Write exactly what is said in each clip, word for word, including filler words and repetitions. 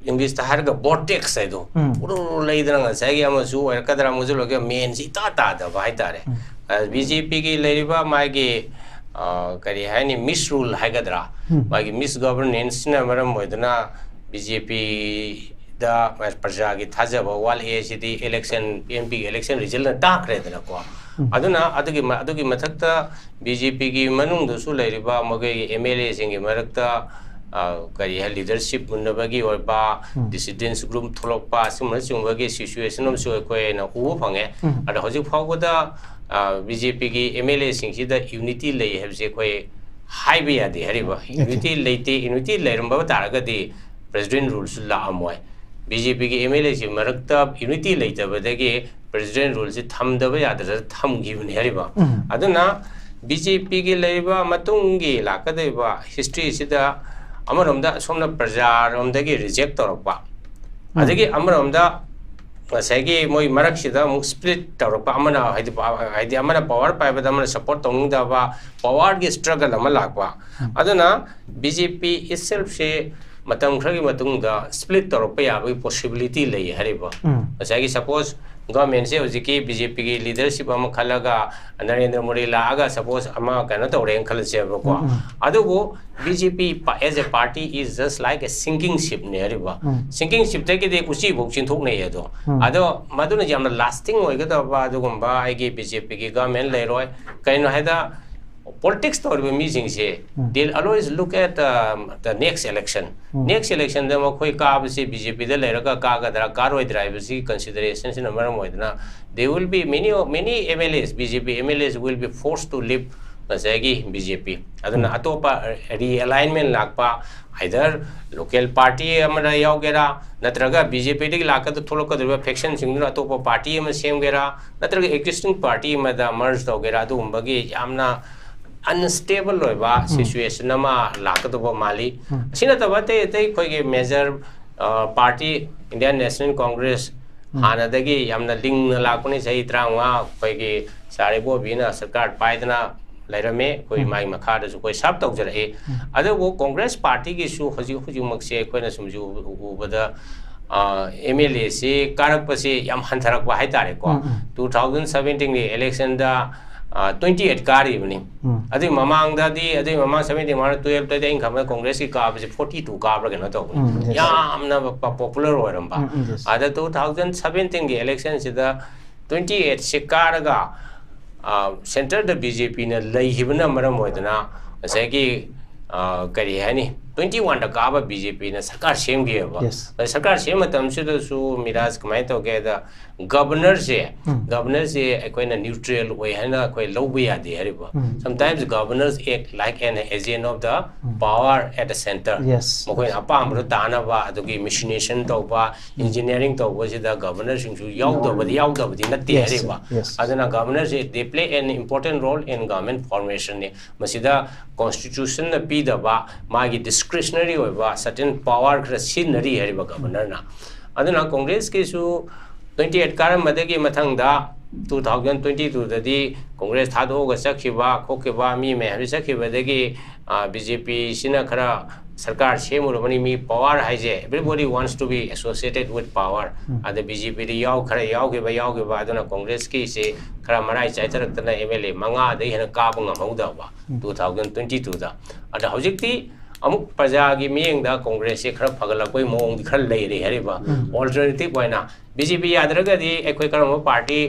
ꯏꯪꯂꯤꯁꯇ ꯍꯥꯏꯔꯒ ꯕꯣꯔꯇꯦꯛꯁ ꯍꯥꯏꯗꯣ, ꯎꯝ. ꯎꯔꯨ ꯎꯔꯨ ꯂꯩꯗꯅ ꯉꯁꯥꯏꯒꯤ ꯑꯃꯁꯨ ꯑꯣꯏꯔꯛꯀꯗ꯭ꯔꯥ, ꯑꯃꯁꯨ ꯑꯣꯏꯔꯛꯀꯗ꯭ꯔꯥ, ꯃꯦꯟꯁꯤ ꯏꯇꯥ ꯇꯥꯗꯕ ꯍꯥꯏꯇꯥꯔꯦ꯫ ꯕꯤ ꯖꯦ ꯄꯤꯒꯤ ꯂꯩꯔꯤꯕ ꯃꯥꯒꯤ, ꯑ, ꯀꯔꯤ ꯍꯥꯏꯅꯤ, ꯃꯤꯁ ꯔꯨꯜ ꯍꯥꯏꯒꯗ꯭ꯔꯥ, ꯎꯝ. ꯃꯥꯒꯤ ꯃꯤꯁ ꯒꯣꯕꯔꯅꯦꯟꯁꯅ ꯃꯔꯝ ꯑꯣꯏꯗꯨꯅ ꯕꯤ ꯖꯦ ꯄꯤꯗ ꯄ꯭ꯔꯖꯥꯒꯤ ꯊꯥꯖꯕ ꯋꯥꯠꯂꯛꯑꯦ꯫ ꯁꯤꯗꯤ ꯏꯂꯦꯛꯁꯟ, ꯑꯦꯝ ꯄꯤꯒꯤ ꯏꯂꯦꯛꯁꯟ ꯔꯤꯖꯜꯅ ꯇꯥꯛꯈ꯭ꯔꯦꯗꯅꯀꯣ꯫ ꯎꯝ. ꯑꯗꯨꯅ ꯑꯗꯨꯒꯤ ꯃ-, ꯑꯗꯨꯒꯤ ꯃꯊꯛꯇ ꯕꯤ ꯖꯦ ꯄꯤꯒꯤ ꯃꯅꯨꯡꯗꯁꯨ ꯂꯩꯔꯤꯕ ꯃꯈꯣꯏꯒꯤ ꯑꯦꯝ ꯑꯦꯜ ꯑꯦꯁꯤꯡꯒꯤ ꯃꯔꯛꯇ, ꯑ, ꯀꯔꯤ ꯍꯥꯏ, ꯂꯤꯗꯔꯁꯤꯞ ꯃꯨꯟꯅꯕꯒꯤ ꯑꯣꯏꯕ, ꯎꯝ. ꯗꯤꯁꯤꯗꯦꯟꯁ ꯒ꯭ꯔꯨꯞ ꯊꯣꯛꯂꯛꯄ, ꯑꯁꯤꯒꯨꯝꯕꯅꯆꯤꯡꯕꯒꯤ ꯁꯤꯆꯨꯋꯦꯁꯟ ꯑꯃꯁꯨ ꯑꯩꯈꯣꯏꯅ ꯎꯕ ꯐꯪꯉꯦ꯫ ꯎꯝ. ꯑꯗ ꯍꯧꯖꯤꯛ ꯐꯥꯎꯕꯗ ꯕꯤ ꯖꯦ ꯄꯤꯒꯤ ꯑꯦꯝ ꯑꯦꯜ ꯑꯦꯁꯤꯡꯁꯤꯗ ꯌꯨꯅꯤꯇꯤ ꯂꯩ ꯍꯥꯏꯕꯁꯦ ꯑꯩꯈꯣꯏ ꯍꯥꯏꯕ ꯌꯥꯗꯦ ꯍꯥꯏꯔꯤꯕ꯫ ꯌꯨꯅꯤꯇꯤ ꯂꯩꯇꯦ, ꯌꯨꯅꯤꯇꯤ ꯂꯩꯔꯝꯕ ꯇꯥꯔꯒꯗꯤ ꯄ꯭ꯔꯦꯁꯤꯗꯦꯟ ꯔꯨꯜꯁꯨ ꯂꯥꯛꯑꯝꯃꯣꯏ꯫ ꯕꯤ ꯖꯦ ꯄꯤꯒꯤ ꯑꯦꯝ ꯑꯦꯜ ꯑꯦꯁꯤ ꯃꯔꯛꯇ ꯌꯨꯅꯤꯇꯤ ꯂꯩꯇꯕꯗꯒꯤ ꯄ꯭ꯔꯦꯁꯤꯗꯦꯟ ꯔꯨꯜꯁꯤ ꯊꯝꯗꯕ ꯌꯥꯗꯗꯅ ꯊꯝꯈꯤꯕꯅꯤ ꯍꯥꯏꯔꯤꯕ꯫ ꯎꯝ. ꯑꯗꯨꯅ ꯕꯤ ꯖꯦ ꯄꯤꯒꯤ ꯂꯩꯔꯤꯕ ꯃꯇꯨꯡꯒꯤ ꯂꯥꯛꯀꯗꯧꯔꯤꯕ ꯍꯤꯁꯇ꯭ꯔꯤꯁꯤꯗ ꯑꯃꯔꯣꯝꯗ ꯁꯣꯝꯅ ꯄ꯭ꯔꯖꯥꯔꯣꯝꯗꯒꯤ ꯔꯤꯖꯦꯛ ꯇꯧꯔꯛꯄ, ꯎꯝ. ꯑꯗꯒꯤ ꯑꯃꯔꯣꯝꯗ ꯉꯁꯥꯏꯒꯤ ꯃꯣꯏ ꯃꯔꯛꯁꯤꯗ ꯑꯃꯨꯛ ꯁ꯭ꯄ꯭ꯂꯤꯠ ꯇꯧꯔꯛꯄ, ꯑꯃꯅ ꯍꯥꯏꯗꯤ ꯄ-, ꯍꯥꯏꯗꯤ ꯑꯃꯅ ꯄꯋꯥꯔ ꯄꯥꯏꯕꯗ ꯑꯃꯅ ꯁꯞꯄꯣꯔꯠ ꯇꯧꯅꯤꯡꯗꯕ, ꯄꯋꯥꯔꯒꯤ ꯁ꯭ꯇ꯭ꯔꯒꯜ ꯑꯃ ꯂꯥꯛꯄ꯫ ꯑꯗꯨꯅ ꯕꯤ ꯖꯦ ꯄꯤ ꯏꯠꯁꯦꯜꯐꯁꯦ ꯃꯇꯝ ꯈꯔꯒꯤ ꯃꯇꯨꯡꯗ ꯁ꯭ꯄ꯭ꯂꯤꯠ ꯇꯧꯔꯛꯄ ꯌꯥꯕꯒꯤ ꯄꯣꯁꯤꯕꯤꯂꯤꯇꯤ ꯂꯩ ꯍꯥꯏꯔꯤꯕ꯫ ꯎꯝ. ꯉꯁꯥꯏꯒꯤ ꯁꯄꯣꯁ ꯒꯚꯔꯟꯃꯦꯟꯁꯦ ꯍꯧꯖꯤꯛꯀꯤ ꯕꯤ ꯖꯦ ꯄꯤꯒꯤ ꯂꯤꯗꯔꯁꯤꯞ ꯑꯃ ꯈꯜꯂꯒ ꯅꯔꯦꯟꯗ꯭ꯔ ꯃꯣꯗꯤ ꯂꯥꯛꯑꯒ ꯁꯄꯣꯁ ꯑꯃ ꯀꯩꯅꯣ ꯇꯧꯔꯦꯅ ꯈꯜꯂꯁꯦꯕꯀꯣ꯫ ꯎꯝ, ꯎꯝ. ꯑꯗꯨꯕꯨ B J P as a party is just like a sinking ship ꯅꯦ ꯍꯥꯏꯔꯤꯕ꯫ ꯎꯝ. ꯁꯤꯡꯀꯤꯡ ꯁꯤꯞꯇꯒꯤꯗꯤ ꯎꯆꯤ ꯐꯥꯎ ꯆꯦꯟꯊꯣꯛꯅꯩ ꯑꯗꯣ꯫ ꯎꯝ. ꯑꯗꯣ ꯃꯗꯨꯅ ꯌꯥꯝꯅ ꯂꯥꯁꯇꯤꯡ ꯑꯣꯏꯒꯗꯕ ꯑꯗꯨꯒꯨꯝꯕ ꯑꯩꯒꯤ ꯕꯤ ꯖꯦ ꯄꯤꯒꯤ ꯒꯚꯔꯟꯃꯦꯟ ꯂꯩꯔꯣꯏ꯫ ꯀꯩꯅꯣ ꯍꯥꯏꯗ ꯄꯣꯂꯤꯇꯤꯛꯁ ꯇꯧꯔꯤꯕ ꯃꯤꯁꯤꯡꯁꯦ, ꯎꯝ. they always look at the, the next election. Um. Next election ꯗ ꯃꯈꯣꯏ ꯀꯥꯕꯁꯤ ꯕꯤ ꯖꯦ ꯄꯤꯗ ꯂꯩꯔꯒ ꯀꯥꯒꯗ꯭ꯔꯥ ꯀꯥꯔꯣꯏꯗ꯭ꯔꯥ ꯍꯥꯏꯕꯁꯤꯒꯤ ꯀꯟꯁꯤꯗꯔꯦꯁꯟꯁꯤꯅ ꯃꯔꯝ ꯑꯣꯏꯗꯨꯅ they will be many, many M L As, B J P M L As will be forced to leave ꯉꯁꯥꯏꯒꯤ B J ꯄꯤ꯫ ꯑꯗꯨꯅ ꯎꯝ. ꯑꯇꯣꯞꯄ ꯔꯤꯑꯦꯂꯥꯏꯟꯃꯦꯟ ꯂꯥꯛꯄ, either local party ꯑꯃꯗ ꯌꯥꯎꯒꯦꯔꯥ, ꯅꯠꯇ꯭ꯔꯒ ꯕꯤ ꯖꯦ ꯄꯤꯗꯒꯤ ꯂꯥꯛꯀꯗ-, ꯊꯣꯛꯂꯛꯀꯗꯧꯔꯤꯕ ꯐꯦꯛꯁꯟꯁꯤꯡꯗꯨꯅ ꯑꯇꯣꯞꯄ ꯄꯥꯔꯇꯤ ꯑꯃ ꯁꯦꯝꯒꯦꯔꯥ, ꯅꯠꯇ꯭ꯔꯒ ꯑꯦꯛꯖꯤꯁꯇꯤꯡ ꯄꯥꯔꯇꯤ ꯑꯃꯗ ꯃꯔꯖ ꯇꯧꯒꯦꯔꯥ, ꯑꯗꯨꯒꯨꯝꯕꯒꯤ ꯌꯥꯝꯅ ꯑꯟꯁꯇꯦꯕꯜ ꯑꯣꯏꯕ ꯎꯝ. ꯁꯤꯆꯨꯋꯦꯁꯟ ꯑꯃ ꯂꯥꯛꯀꯗꯧꯕ ꯃꯥꯜꯂꯤ꯫ ꯎꯝ. ꯑꯁꯤ ꯅꯠꯇꯕ ꯑꯇꯩ ꯑꯇꯩ ꯑꯩꯈꯣꯏꯒꯤ ꯃꯦꯖꯔ, ꯑ, ꯄꯥꯔꯇꯤ, ꯏꯟꯗꯤꯌꯥꯟ ꯅꯦꯁꯅꯦꯜ ꯀꯣꯡꯒ꯭ꯔꯦꯁ ꯎꯝ. ꯍꯥꯟꯅꯗꯒꯤ ꯌꯥꯝꯅ ꯂꯤꯡꯅ ꯂꯥꯛꯄꯅꯤ, ꯆꯍꯤ ꯇꯔꯥꯃꯉꯥ ꯑꯩꯈꯣꯏꯒꯤ ꯁꯥꯔ ꯏꯕꯣꯕꯤꯅ ꯁꯔꯀꯥꯔ ꯄꯥꯏꯗꯅ ꯂꯩꯔꯝꯃꯦ꯫ ꯑꯩꯈꯣꯏ ꯎꯝ꯫ ꯃꯥꯒꯤ ꯃꯈꯥꯗꯁꯨ ꯑꯩꯈꯣꯏ ꯁꯔꯞ ꯇꯧꯖꯔꯛꯏ꯫ ꯎꯝ꯫ ꯑꯗꯨꯕꯨ ꯀꯣꯡꯒ꯭ꯔꯦꯁ ꯄꯥꯔꯇꯤꯒꯤꯁꯨ ꯍꯧꯖꯤꯛ ꯍꯧꯖꯤꯛꯃꯛꯁꯦ ꯑꯩꯈꯣꯏꯅ ꯁꯨꯝ ꯎ-, ꯎꯕꯗ, ꯑ, ꯑꯦꯝ ꯑꯦꯜ ꯑꯦꯁꯤ ꯀꯥꯔꯛꯄꯁꯤ ꯌꯥꯝ ꯍꯟꯊꯔꯛꯄ ꯍꯥꯏꯇꯥꯔꯦꯀꯣ꯫ ꯎꯝ, ꯎꯝ꯫ Two thousand seventeenꯒꯤ electionꯗ, ꯑ, twenty eight ꯀꯥꯔꯤꯕꯅꯤ꯫ ꯎꯝ꯫ ꯑꯗꯨꯒꯤ ꯃꯃꯥꯡꯗꯗꯤ, ꯑꯗꯨꯒꯤ ꯃꯃꯥꯡ seventeen ꯃꯃꯥꯡꯗ twelveꯇꯗꯤ ꯑꯩꯅ ꯈꯪꯕꯗ ꯀꯣꯡꯒ꯭ꯔꯦꯁꯀꯤ ꯀꯥꯕꯁꯤ forty two ꯀꯥꯕ꯭ꯔꯥ ꯀꯩꯅꯣ ꯇꯧꯕꯅꯤ꯫ ꯎꯝ, yes꯫ ꯌꯥꯝꯅ ꯄ-, popular ꯑꯣꯏꯔꯝꯕ꯫ ꯎꯝ, ꯎꯝ, yes꯫ ꯑꯗ two thousand seventeenꯒꯤ electionꯁꯤꯗ twenty eightꯁꯤ ꯀꯥꯔꯒ, ꯑ, centreꯗ BJPꯅ ꯂꯩꯈꯤꯕꯅ ꯃꯔꯝ ꯑꯣꯏꯗꯅ ꯉꯁꯥꯏꯒꯤ, ꯑ, ꯀꯔꯤ ꯍꯥꯏꯅꯤ, twenty oneꯗ ꯀꯥꯕ BJPꯅ ꯁꯔꯀꯥꯔ ꯁꯦꯝꯈꯤꯑꯕ꯫ Yes꯫ ꯑꯗ ꯁꯔꯀꯥꯔ ꯁꯦꯝꯕ ꯃꯇꯝꯁꯤꯗꯁꯨ ꯃꯤꯔꯥꯖ ꯀꯃꯥꯏꯅ ꯇꯧꯒꯦ ꯍꯥꯏꯗ, governorꯁꯦ, ꯎꯝ꯫ Governorꯁꯦ ꯑꯩꯈꯣꯏꯅ neutral ꯑꯣꯏ ꯍꯥꯏꯅ ꯑꯩꯈꯣꯏ ꯂꯧꯕ ꯌꯥꯗꯦ ꯍꯥꯏꯔꯤꯕ꯫ ꯎꯝ꯫ Sometimes governors act like an agent of the um. power at the centre꯫ Yes, ꯃꯈꯣꯏꯅ yes꯫ ꯑꯄꯥꯝꯕꯗꯣ ꯎꯝ꯫ ꯇꯥꯅꯕ, ꯑꯗꯨꯒꯤ machination ꯇꯧꯕ, ꯎꯝ꯫ Engineering ꯇꯧꯕꯁꯤꯗ governorꯁꯤꯡꯁꯨ ꯌꯥꯎꯗꯕꯗꯤ, ꯌꯥꯎꯗꯕꯗꯤ ꯅꯠꯇꯦ Yes, ꯍꯥꯏꯔꯤꯕ꯫ Yes꯫ ꯑꯗꯨꯅ governorꯁꯦ, they play an important role in government formationꯅꯤ꯫ ꯃꯁꯤꯗ constitutionꯅ ꯄꯤꯗꯕ ꯃꯥꯒꯤ discretionary ꯑꯣꯏꯕ certain power ꯈꯔ ꯁꯤꯖꯤꯟꯅꯔꯤ ꯍꯥꯏꯔꯤꯕ governorꯅ꯫ ꯑꯗꯨꯅ ꯀꯣꯡꯒ꯭ꯔꯦꯁꯀꯤꯁꯨ twenty eight ꯀꯥꯔꯝꯕꯗꯒꯤ ꯃꯊꯪꯗ two thousand twenty twoꯗꯗꯤ ꯀꯣꯡꯒ꯭ꯔꯦꯁ ꯊꯥꯗꯣꯛꯑꯒ ꯆꯠꯈꯤꯕ ꯈꯣꯠꯈꯤꯕ ꯃꯤ ꯃꯌꯥꯝꯁꯤ ꯆꯠꯈꯤꯕꯗꯒꯤ, ꯑ, BJPꯁꯤꯅ ꯈꯔ ꯁꯔꯀꯥꯔ ꯁꯦꯝꯃꯨꯔꯕꯅꯤ꯫ ꯃꯤ power ꯍꯥꯏꯁꯦ, everybody wants to be associated with power꯫ ꯎꯝ꯫ ꯑꯗ BJPꯗ ꯌꯥꯎ-, ꯈꯔ ꯌꯥꯎꯈꯤꯕ, ꯌꯥꯎꯈꯤꯕ, ꯑꯗꯨꯅ ꯀꯣꯡꯒ꯭ꯔꯦꯁꯀꯤꯁꯦ ꯈꯔ ꯃꯔꯥꯏ ꯆꯥꯏꯊꯔꯛꯇꯅ MLA ꯃꯉꯥꯗꯒꯤ ꯍꯦꯟꯅ ꯀꯥꯕ ꯉꯝꯍꯧꯗꯕ ꯎꯝ꯫ two thousand twenty twoꯗ꯫ ꯑꯗ ꯍꯧꯖꯤꯛꯇꯤ ꯑꯃꯨꯛ ꯄ꯭ꯔꯖꯥꯒꯤ ꯃꯤꯠꯌꯦꯡꯗ ꯀꯣꯡꯒ꯭ꯔꯦꯁꯁꯦ ꯈꯔ ꯐꯒꯠꯂꯛꯄꯒꯤ ꯃꯑꯣꯡꯗꯤ ꯈꯔ ꯂꯩꯔꯦ ꯍꯥꯏꯔꯤꯕ꯫ ꯎꯝ꯫ Alternative ꯑꯣꯏꯅ BJP ꯌꯥꯗ꯭ꯔꯒꯗꯤ ꯑꯩꯈꯣꯏ ꯀꯔꯝꯕ party,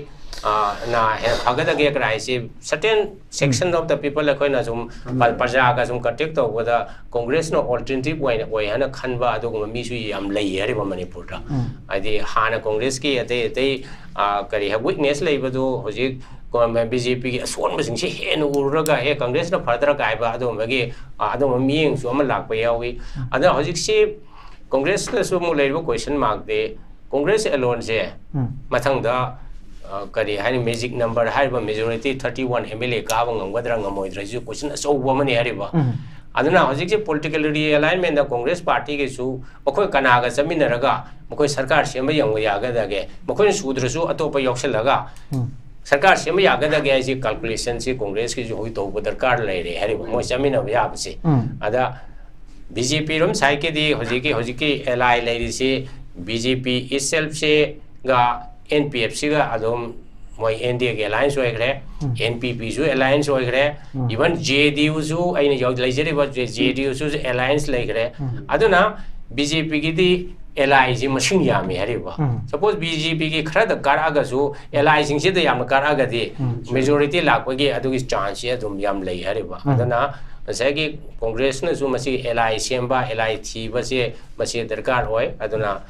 ꯑ, ꯅ ꯍꯦꯟꯅ ꯐꯒꯗꯒꯦ ꯀꯥꯏꯁꯦ certain section of the people ꯑꯩꯈꯣꯏꯅ ꯁꯨꯝ ꯄ-, ꯄ꯭ꯔꯖꯥꯒ ꯁꯨꯝ contact ꯇꯧꯕꯗ ꯀꯣꯡꯒ꯭ꯔꯦꯁꯅ alternative ꯑꯣꯏꯅ, ꯑꯣꯏ ꯍꯥꯏꯅ ꯈꯟꯕ ꯑꯗꯨꯒꯨꯝꯕ ꯃꯤꯁꯨ ꯌꯥꯝ ꯂꯩ ꯍꯥꯏꯔꯤꯕ ꯃꯅꯤꯄꯨꯔꯗ꯫ ꯎꯝ꯫ ꯍꯥꯏꯗꯤ ꯍꯥꯟꯅ ꯀꯣꯡꯒ꯭ꯔꯦꯁꯀꯤ ꯑꯇꯩ ꯑꯇꯩ, ꯑ, ꯀꯔꯤ ꯍꯥꯏ, weakness ꯂꯩꯕꯗꯨ ꯍꯧꯖꯤꯛ ꯀꯣ-, BJPꯒꯤ ꯑꯁꯣꯟꯕꯁꯤꯡꯁꯤ ꯍꯦꯟꯅ ꯎꯔꯨꯔꯒ, "ꯑꯦ, ꯀꯣꯡꯒ꯭ꯔꯦꯁꯅ ꯐꯗ꯭ꯔꯥ?" ꯀꯥꯏꯕ ꯑꯗꯨꯒꯨꯝꯕꯒꯤ, ꯑ, ꯑꯗꯨꯒꯨꯝꯕ ꯃꯤꯠꯌꯦꯡꯁꯨ ꯑꯃ ꯂꯥꯛꯄ ꯌꯥꯎꯏ꯫ ꯎꯝ꯫ ꯑꯗ ꯍꯧꯖꯤꯛꯁꯤ ꯀꯣꯡꯒ꯭ꯔꯦꯁꯇꯁꯨ ꯑꯃꯨꯛ ꯂꯩꯔꯤꯕ question markꯇꯤ, ꯀꯣꯡꯒ꯭ꯔꯦꯁ aloneꯁꯦ ꯎꯝ꯫ ꯃꯊꯪꯗ, ꯑ, ꯀꯔꯤ ꯍꯥꯏꯅꯤ, magic number ꯍꯥꯏꯔꯤꯕ majority thirty one MLA ꯀꯥꯕ ꯉꯝꯒꯗ꯭ꯔꯥ ꯉꯝꯃꯣꯏꯗ꯭ꯔꯥ, ꯁꯤꯁꯨ question ꯑꯆꯧꯕ ꯑꯃꯅꯤ ꯍꯥꯏꯔꯤꯕ꯫ ꯎꯝ꯫ ꯑꯗꯨꯅ ꯍꯧꯖꯤꯛꯁꯦ political realignmentꯗ ꯀꯣꯡꯒ꯭ꯔꯦꯁ partyꯒꯤꯁꯨ ꯃꯈꯣꯏ ꯀꯅꯥꯒ ꯆꯠꯃꯤꯟꯅꯔꯒ ꯃꯈꯣꯏ ꯁꯔꯀꯥꯔ ꯁꯦꯝꯕ ꯌꯦꯡꯕ ꯌꯥꯒꯗꯒꯦ? ꯃꯈꯣꯏꯅ ꯁꯨꯗ꯭ꯔꯁꯨ ꯑꯇꯣꯞꯄ ꯌꯥꯎꯁꯜꯂꯒ ꯎꯝ꯫ ꯁꯔꯀꯥꯔ ꯁꯦꯝꯕ ꯌꯥꯒꯗꯒꯦ ꯍꯥꯏꯁꯤ ꯀꯥꯜꯀꯨꯂꯦꯁꯟꯁꯤ ꯀꯣꯡꯒ꯭ꯔꯦꯁꯀꯤꯁꯨ ꯍꯧꯖꯤꯛ ꯇꯧꯕ ꯗꯔꯀꯥꯔ ꯂꯩꯔꯦ ꯍꯥꯏꯔꯤꯕ, ꯃꯣꯏ ꯆꯠꯃꯤꯟꯅꯕ ꯌꯥꯕꯁꯤ꯫ ꯎꯝ. ꯑꯗ ꯕꯤ ꯖꯦ ꯄꯤ ꯔꯣꯝ ꯁꯥꯏꯠꯀꯤꯗꯤ ꯍꯧꯖꯤꯛꯀꯤ ꯍꯧꯖꯤꯛꯀꯤ ꯑꯦꯂꯥꯏ ꯂꯩꯔꯤꯁꯤ ꯕꯤ ꯖꯦ ꯄꯤ ꯏꯠꯁꯦꯜꯐꯁꯤꯒ ꯑꯦꯟ ꯄꯤ ꯑꯦꯐ ꯁꯤꯒ ꯑꯗꯨꯝ ꯃꯣꯏ ꯑꯦꯟ ꯗꯤ ꯑꯦꯒꯤ ꯑꯦꯂꯥꯏꯟꯁ ꯑꯣꯏꯈ꯭ꯔꯦ꯫ ꯎꯝ. ꯑꯦꯟ ꯄꯤ ꯄꯤꯁꯨ ꯑꯦꯂꯥꯏꯟꯁ ꯑꯣꯏꯈ꯭ꯔꯦ꯫ ꯎꯝ. ꯏꯚꯟ ꯖꯦ ꯗꯤ ꯌꯨꯁꯨ ꯑꯩꯅ ꯌꯥꯎ- ꯂꯩꯖꯔꯤꯕ ꯖꯦ ꯗꯤ ꯌꯨꯁꯨ ꯑꯦꯂꯥꯏꯟꯁ ꯂꯩꯈ꯭ꯔꯦ꯫ ꯎꯝ. ꯑꯗꯨꯅ ꯕꯤ ꯖꯦ ꯄꯤꯒꯤꯗꯤ ꯑꯦꯂꯥꯏꯁꯤ ꯃꯁꯤꯡ ꯌꯥꯝꯃꯤ ꯍꯥꯏꯔꯤꯕ꯫ ꯎꯝ. ꯁꯄꯣꯁ ꯕꯤ ꯖꯦ ꯄꯤꯒꯤ ꯈꯔꯗ ꯀꯥꯔꯛꯑꯒꯁꯨ ꯑꯦꯂꯥꯏꯁꯤꯡꯁꯤꯗ ꯌꯥꯝꯅ ꯀꯥꯔꯛꯑꯒꯗꯤ ꯎꯝ. ꯃꯦꯖꯣꯔꯤꯇꯤ ꯂꯥꯛꯄꯒꯤ ꯑꯗꯨꯒꯤ ꯆꯥꯟꯁꯁꯦ ꯑꯗꯨꯝ ꯌꯥꯝ ꯂꯩ ꯍꯥꯏꯔꯤꯕ꯫ ꯎꯝ. ꯑꯗꯨꯅ ꯉꯁꯥꯏꯒꯤ ꯀꯣꯡꯒ꯭ꯔꯦꯁꯅꯁꯨ ꯃꯁꯤ ꯑꯦꯂꯥꯏ ꯁꯦꯝꯕ, ꯑꯦꯂꯥꯏ ꯊꯤꯕꯁꯦ ꯃꯁꯤ ꯗꯔꯀꯥꯔ ꯑꯣꯏ꯫ ꯑꯗꯨꯅ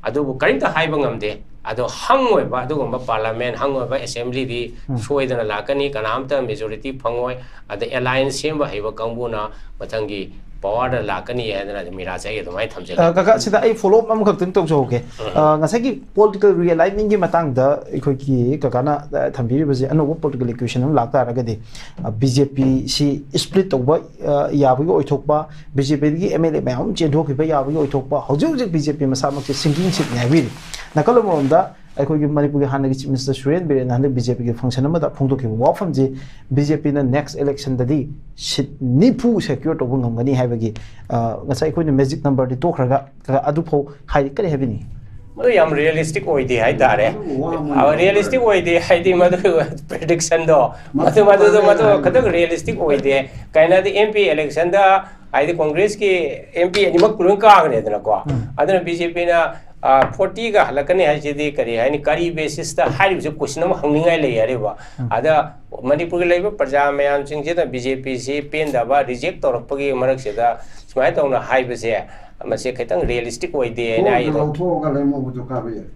ꯑꯗꯨꯕꯨ ꯀꯔꯤꯝꯇ ꯍꯥꯏꯕ ꯉꯝꯗꯦ꯫ ꯑꯗꯣ ꯍꯪꯉꯣꯏꯕ ꯑꯗꯨꯒꯨꯝꯕ ꯄꯥꯔꯂꯥꯃꯦꯟ, ꯍꯪꯉꯣꯏꯕ ꯑꯦꯁꯦꯝꯕ꯭ꯂꯤꯗꯤ ꯎꯝ. ꯁꯣꯏꯗꯅ ꯂꯥꯛꯀꯅꯤ, ꯀꯅꯥꯝꯇ ꯃꯦꯖꯣꯔꯤꯇꯤ ꯐꯪꯉꯣꯏ꯫ ꯑꯗ ꯑꯦꯂꯥꯏꯟꯁ ꯁꯦꯝꯕ ꯍꯩꯕ ꯀꯥꯡꯕꯨꯅ ꯃꯊꯪꯒꯤ ꯄꯋꯥꯔꯗ ꯂꯥꯛꯀꯅꯤ ꯍꯥꯏꯗꯅ ꯑꯗꯨꯝ ꯃꯤꯔꯥꯁꯦ ꯑꯩ ꯑꯗꯨꯃꯥꯏꯅ ꯊꯝꯖꯒꯦ꯫ ꯑ, ꯀꯀꯥ, ꯁꯤꯗ ꯑꯩ ꯐꯣꯂꯣ ꯑꯞ ꯑꯃꯈꯛꯇꯪ ꯇꯧꯖꯍꯧꯒꯦ꯫ ꯎꯝ. ꯑ, ꯉꯁꯥꯏꯒꯤ ꯄꯣꯂꯤꯇꯤꯀꯦꯜ ꯔꯤꯑꯦꯂꯥꯏꯟꯃꯦꯟꯒꯤ ꯃꯇꯥꯡꯗ ꯑꯩꯈꯣꯏꯒꯤ ꯀꯀꯥꯅ, ꯑ, ꯊꯝꯕꯤꯔꯤꯕꯁꯦ ꯑꯅꯧꯕ ꯄꯣꯂꯤꯇꯤꯀꯦꯜ ꯏꯀ꯭ꯋꯦꯁꯟ ꯑꯃ ꯂꯥꯛꯇꯥꯔꯒꯗꯤ, ꯑ, ꯕꯤ ꯖꯦ ꯄꯤ ꯁꯤ ꯁ꯭ꯄ꯭ꯂꯤꯠ ꯇꯧꯕ, ꯑ, ꯌꯥꯕꯒꯤ ꯑꯣꯏꯊꯣꯛꯄ, ꯕꯤ ꯖꯦ ꯄꯤꯗꯒꯤ ꯑꯦꯝ ꯑꯦꯜ ꯑꯦ ꯃꯌꯥꯝ ꯑꯃ ꯆꯦꯟꯊꯣꯛꯈꯤꯕ ꯌꯥꯕꯒꯤ ꯑꯣꯏꯊꯣꯛꯄ, ꯍꯧꯖꯤꯛ ꯍꯧꯖꯤꯛ ꯕꯤ ꯖꯦ ꯄꯤ ꯃꯁꯥꯃꯛꯁꯦ ꯁꯤꯡꯀꯤꯡ ꯁꯤꯞꯅꯤ ꯍꯥꯏꯕꯤꯔꯤ꯫ ꯅꯥꯀꯜ ꯑꯃꯔꯣꯝꯗ ꯑꯩꯈꯣꯏꯒꯤ ꯃꯅꯤꯄꯨꯔꯒꯤ ꯍꯥꯟꯅꯒꯤ ꯆꯤꯐ ꯃꯤꯅꯤꯁꯇꯔ ꯁꯨꯔꯦꯟ ꯕꯤꯔꯦꯟꯅ ꯍꯟꯗꯛ ꯕꯤ ꯖꯦ ꯄꯤꯒꯤ ꯐꯪꯁꯟ ꯑꯃꯗ ꯐꯣꯡꯗꯣꯛꯈꯤꯕ ꯋꯥꯐꯝꯁꯤ, ꯕꯤ ꯖꯦ ꯄꯤꯅ ꯅꯦꯛꯁ ꯏꯂꯦꯛꯁꯟꯗꯗꯤ ꯁꯤꯠ ꯅꯤꯐꯨ ꯁꯦꯀ꯭ꯌꯨꯔ ꯇꯧꯕ ꯉꯝꯒꯅꯤ ꯍꯥꯏꯕꯒꯤ, ꯑ, ꯉꯁꯥꯏ ꯑꯩꯈꯣꯏꯅ ꯃꯦꯖꯤꯛ ꯅꯝꯕꯔꯗꯤ ꯇꯣꯛꯈ꯭ꯔꯒ, ꯑ, ꯑꯗꯨꯐꯥꯎ ꯍꯥꯏꯗꯤ ꯀꯔꯤ ꯍꯥꯏꯕꯤꯅꯤꯡꯉꯤ? ꯃꯗꯨ ꯌꯥꯝ ꯔꯤꯌꯦꯂꯤꯁꯇꯤꯛ ꯑꯣꯏꯗꯦ ꯍꯥꯏꯇꯥꯔꯦ꯫ ꯋꯥ ꯑꯃꯅꯤ꯫ ꯔꯤꯌꯦꯂꯤꯁꯇꯤꯛ ꯑꯣꯏꯗꯦ ꯍꯥꯏꯗꯤ ꯃꯗꯨ ꯄ꯭ꯔꯤꯗꯤꯛꯁꯟꯗꯣ ꯃꯗꯨ ꯃꯗꯨꯗꯣ ꯃꯗꯨ ꯈꯤꯇꯪ ꯔꯤꯌꯦꯂꯤꯁꯇꯤꯛ ꯑꯣꯏꯗꯦ꯫ ꯀꯩꯅꯣꯗꯤ ꯑꯦꯝ ꯄꯤ ꯏꯂꯦꯛꯁꯟꯗ ꯍꯥꯏꯗꯤ ꯀꯣꯡꯒ꯭ꯔꯦꯁꯀꯤ ꯑꯦꯝ ꯄꯤ ꯑꯅꯤꯃꯛ ꯂꯣꯏ ꯀꯥꯈ꯭ꯔꯦꯗꯅꯀꯣ꯫ ꯎꯝ. ꯑꯗꯨꯅ ꯕꯤ ꯖꯦ ꯄꯤꯅ ꯐꯣꯔꯇꯤꯒ ꯍꯜꯂꯛꯀꯅꯤ ꯍꯥꯏꯁꯤꯗꯤ ꯀꯔꯤ ꯍꯥꯏꯅꯤ, ꯀꯔꯤ ꯕꯦꯁꯤꯁꯇ ꯍꯥꯏꯔꯤꯕꯁꯦ ꯀꯣꯏꯁꯟ ꯑꯃ ꯍꯪꯅꯤꯡꯉꯥꯏ ꯂꯩ ꯍꯥꯏꯔꯤꯕ꯫ ꯎꯝ. ꯑꯗ ꯃꯅꯤꯄꯨꯔꯒꯤ ꯂꯩꯔꯤꯕ ꯄ꯭ꯔꯖꯥ ꯃꯌꯥꯝꯁꯤꯡꯁꯤꯗ ꯕꯤ ꯖꯦ ꯄꯤꯁꯤ ꯄꯦꯟꯗꯕ, ꯔꯤꯖꯦꯛ ꯇꯧꯔꯛꯄꯒꯤ ꯃꯔꯛꯁꯤꯗ ꯁꯨꯃꯥꯏꯅ ꯇꯧꯅ ꯍꯥꯏꯕꯁꯦ ꯃꯁꯤ ꯈꯤꯇꯪ ꯔꯤꯌꯦꯂꯤꯁꯇꯤꯛ ꯑꯣꯏꯗꯦ ꯍꯥꯏꯅ ꯑꯩ ꯂꯧꯊꯣꯛꯑꯒ ꯂꯩꯃꯧꯕꯗꯣ ꯀꯥꯕ ꯌꯥꯏ꯫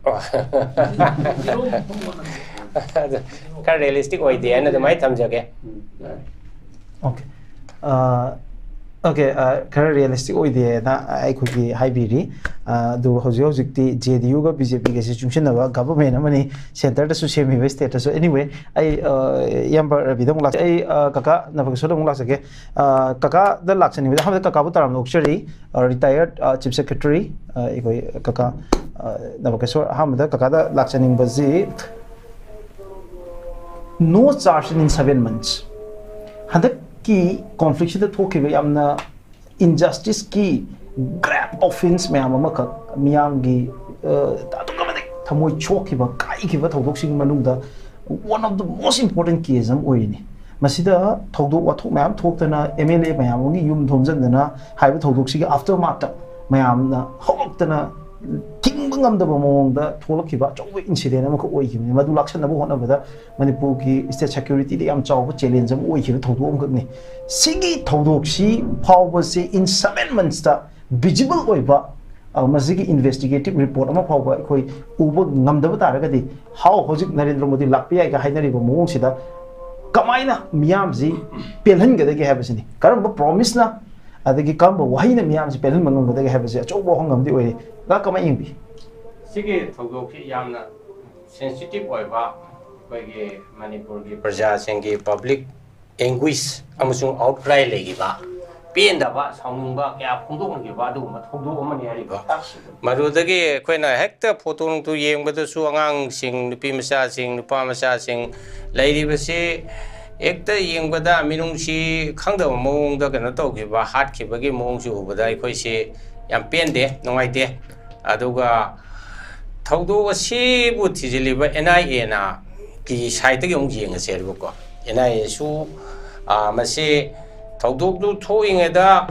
ꯈꯔ ꯔꯤꯌꯦꯂꯤꯁꯇꯤꯛ ꯑꯣꯏꯗꯦ ꯍꯥꯏꯅ ꯑꯗꯨꯃꯥꯏꯅ ꯊꯝꯖꯒꯦ꯫ ꯎꯝ, ꯌꯥꯏ꯫ ꯑꯣꯀꯦ꯫ ꯑ, ꯑꯣꯀꯦ, ꯑ, ꯈꯔ ꯔꯤꯌꯦꯂꯤꯁꯇꯤꯛ ꯑꯣꯏꯗꯦꯅ ꯑꯩꯈꯣꯏꯒꯤ ꯍꯥꯏꯕꯤꯔꯤ꯫ ꯑ, ꯑꯗꯨ ꯍꯧꯖꯤꯛ ꯍꯧꯖꯤꯛꯇꯤ ꯖꯦ ꯗꯤ ꯌꯨꯒ ꯕꯤ ꯖꯦ ꯄꯤꯒꯁꯤ ꯆꯨꯡꯁꯤꯟꯅꯕ ꯒꯚꯔꯟꯃꯦꯟ ꯑꯃꯅꯤ, ꯁꯦꯟꯇꯔꯗꯁꯨ ꯁꯦꯝꯃꯤꯕ, ꯁ꯭ꯇꯦꯠꯇꯁꯨ꯫ ꯑꯦꯅꯤꯋꯦ, ꯑꯩ, ꯑ, ꯏꯌꯥꯝꯕ ꯔꯕꯤꯗ ꯑꯃꯨꯛ ꯂꯥꯛꯆ-, ꯑꯩ, ꯑ, ꯀꯀꯥ ꯅꯕꯀꯤꯁꯣꯔꯗ ꯑꯃꯨꯛ ꯂꯥꯛꯆꯒꯦ꯫ ꯑ, ꯀꯀꯥꯗ ꯂꯥꯛꯆꯅꯤꯡꯕꯗ ꯑꯍꯥꯟꯕꯗ ꯀꯀꯥꯕꯨ ꯇꯔꯥꯝꯅ ꯑꯣꯛꯆꯔꯤ꯫ ꯑ, ꯔꯤꯇꯥꯌꯔꯗ, ꯑ, ꯆꯤꯐ ꯁꯦꯀ꯭ꯔꯦꯇꯔꯤ, ꯑ, ꯑꯩꯈꯣꯏ ꯀꯀꯥ, ꯑ, ꯅꯕꯀꯤꯁꯣꯔ, ꯑꯍꯥꯟꯕꯗ ꯀꯀꯥꯗ ꯂꯥꯛꯆꯅꯤꯡꯕꯁꯤ, No charge in seven months. ꯍꯟꯗꯛꯀꯤ ꯀꯣꯟꯐ꯭ꯂꯤꯛꯁꯤꯗ ꯊꯣꯛꯈꯤꯕ ꯌꯥꯝꯅ ꯏꯟꯖꯁꯇꯤꯁꯀꯤ ꯒ꯭ꯔꯦꯞ ꯑꯣꯐꯦꯟꯁ ꯃꯌꯥꯝ ꯑꯃꯈꯛ, ꯃꯤꯌꯥꯝꯒꯤ ꯑꯗꯨꯛꯀꯤ ꯃꯇꯤꯛ ꯊꯃꯣꯏ ꯁꯣꯛꯈꯤꯕ, ꯀꯥꯏꯈꯤꯕ ꯊꯧꯗꯣꯛꯁꯤꯡꯒꯤ ꯃꯅꯨꯡꯗ one of the most important case ꯑꯃ ꯑꯣꯏꯔꯤꯅꯤ꯫ ꯃꯁꯤꯗ ꯊꯧꯗꯣꯛ ꯋꯥꯊꯣꯛ ꯃꯌꯥꯝ ꯊꯣꯛꯇꯅ, ꯑꯦꯝ ꯑꯦꯜ ꯑꯦ ꯃꯌꯥꯝ ꯑꯃꯒꯤ ꯌꯨꯝ ꯊꯣꯝꯖꯤꯟꯗꯅ, ꯍꯥꯏꯕ ꯊꯧꯗꯣꯛꯁꯤꯒꯤ ꯑꯥꯐꯇꯔ ꯃꯥꯔꯠꯇ ꯃꯌꯥꯝꯅ ꯍꯧꯔꯛꯇꯅ ꯊꯤꯡꯕ ꯉꯝꯗꯕ ꯃꯑꯣꯡꯗ ꯊꯣꯛꯂꯛꯈꯤꯕ ꯑꯆꯧꯕ ꯏꯟꯁꯤꯗꯦꯟ ꯑꯃꯈꯛ ꯑꯣꯏꯈꯤꯕꯅꯤ꯫ ꯃꯗꯨ ꯂꯥꯛꯁꯟꯅꯕ ꯍꯣꯠꯅꯕꯗ ꯃꯅꯤꯄꯨꯔꯒꯤ ꯁ꯭ꯇꯦꯠ ꯁꯦꯀ꯭ꯌꯨꯔꯤꯇꯤꯗ ꯌꯥꯝ ꯆꯥꯎꯕ ꯆꯦꯂꯦꯟꯖ ꯑꯃ ꯑꯣꯏꯈꯤꯕ ꯊꯧꯗꯣꯛ ꯑꯃꯈꯛꯅꯤ꯫ ꯁꯤꯒꯤ ꯊꯧꯗꯣꯛꯁꯤ ꯐꯥꯎꯕꯁꯦ in seven monthsꯇ ꯚꯤꯖꯤꯕꯜ ꯑꯣꯏꯕ, ꯑ, ꯃꯁꯤꯒꯤ ꯏꯟꯚꯦꯁꯇꯤꯒꯦꯇꯤꯚ ꯔꯤꯄꯣꯔꯠ ꯑꯃ ꯐꯥꯎꯕ ꯑꯩꯈꯣꯏ ꯎꯕ ꯉꯝꯗꯕ ꯇꯥꯔꯒꯗꯤ, ꯍꯥꯎ, ꯍꯧꯖꯤꯛ ꯅꯔꯦꯟꯗ꯭ꯔ ꯃꯣꯗꯤ ꯂꯥꯛꯄ ꯌꯥꯏꯒ ꯍꯥꯏꯅꯔꯤꯕ ꯃꯑꯣꯡꯁꯤꯗ ꯀꯃꯥꯏꯅ ꯃꯤꯌꯥꯝꯁꯤ ꯄꯦꯜꯍꯟꯒꯗꯒꯦ ꯍꯥꯏꯕꯁꯤꯅꯤ꯫ ꯀꯔꯝꯕ ꯄ꯭ꯔꯣꯃꯤꯁꯅ, ꯑꯗꯒꯤ ꯀꯔꯝꯕ ꯋꯥꯍꯩꯅ ꯃꯤꯌꯥꯝꯁꯤ ꯄꯦꯜꯍꯟꯕ ꯉꯝꯒꯗꯒꯦ ꯍꯥꯏꯕꯁꯤ ꯑꯆꯧꯕ ꯋꯥꯍꯪ ꯑꯃꯗꯤ ꯑꯣꯏꯔꯤ꯫ ꯀꯃꯥꯏꯅ ꯌꯦꯡꯕꯤ? ꯁꯤꯒꯤ ꯊꯧꯗꯣꯛꯁꯤ ꯌꯥꯝꯅ ꯁꯦꯟꯁꯤꯇꯤꯚ ꯑꯣꯏꯕ, ꯑꯩꯈꯣꯏꯒꯤ ꯃꯅꯤꯄꯨꯔꯒꯤ ꯄ꯭ꯔꯖꯥꯁꯤꯡꯒꯤ ꯄꯕ꯭ꯂꯤꯛ ꯑꯦꯡꯒ꯭ꯋꯤꯁ ꯑꯃꯁꯨꯡ ꯑꯥꯎꯠꯀ꯭ꯔꯥꯏ ꯂꯩꯈꯤꯕ, ꯄꯦꯟꯗꯕ, ꯁꯥꯎꯅꯤꯡꯕ ꯀꯌꯥ ꯐꯣꯡꯗꯣꯛꯅꯈꯤꯕ ꯑꯗꯨꯒꯨꯝꯕ ꯊꯧꯗꯣꯛ ꯑꯃꯅꯤ ꯍꯥꯏꯔꯤꯕ꯫ ꯃꯗꯨꯗꯒꯤ ꯑꯩꯈꯣꯏꯅ ꯍꯦꯛꯇ ꯐꯣꯇꯣ ꯅꯨꯡꯇꯣ ꯌꯦꯡꯕꯗꯁꯨ ꯑꯉꯥꯡꯁꯤꯡ, ꯅꯨꯄꯤ ꯃꯆꯥꯁꯤꯡ, ꯅꯨꯄꯥ ꯃꯆꯥꯁꯤꯡ ꯂꯩꯔꯤꯕꯁꯤ ꯍꯦꯛꯇ ꯌꯦꯡꯕꯗ ꯃꯤꯅꯨꯡꯁꯤ ꯈꯪꯗꯕ ꯃꯑꯣꯡꯗ ꯀꯩꯅꯣ ꯇꯧꯈꯤꯕ, ꯍꯥꯠꯈꯤꯕꯒꯤ ꯃꯑꯣꯡꯁꯤ ꯎꯕꯗ ꯑꯩꯈꯣꯏꯁꯤ ꯌꯥꯝ ꯄꯦꯟꯗꯦ, ꯅꯨꯡꯉꯥꯏꯇꯦ꯫ ꯑꯗꯨꯒ ꯊꯧꯗꯣꯛ ꯑꯁꯤꯕꯨ ꯊꯤꯖꯤꯜꯂꯤꯕ ꯑꯦꯟ ꯑꯥꯏ ꯑꯦꯅ ꯀꯤ ꯁꯥꯏꯠꯇꯒꯤ ꯑꯃꯨꯛ ꯌꯦꯡꯉꯁꯦ ꯍꯥꯏꯕꯀꯣ꯫ ꯑꯦꯟ ꯑꯥꯏ ꯑꯦꯁꯨ ꯃꯁꯤ ꯊꯧꯗꯣꯛꯇꯨ ꯊꯣꯛꯏꯉꯩꯗ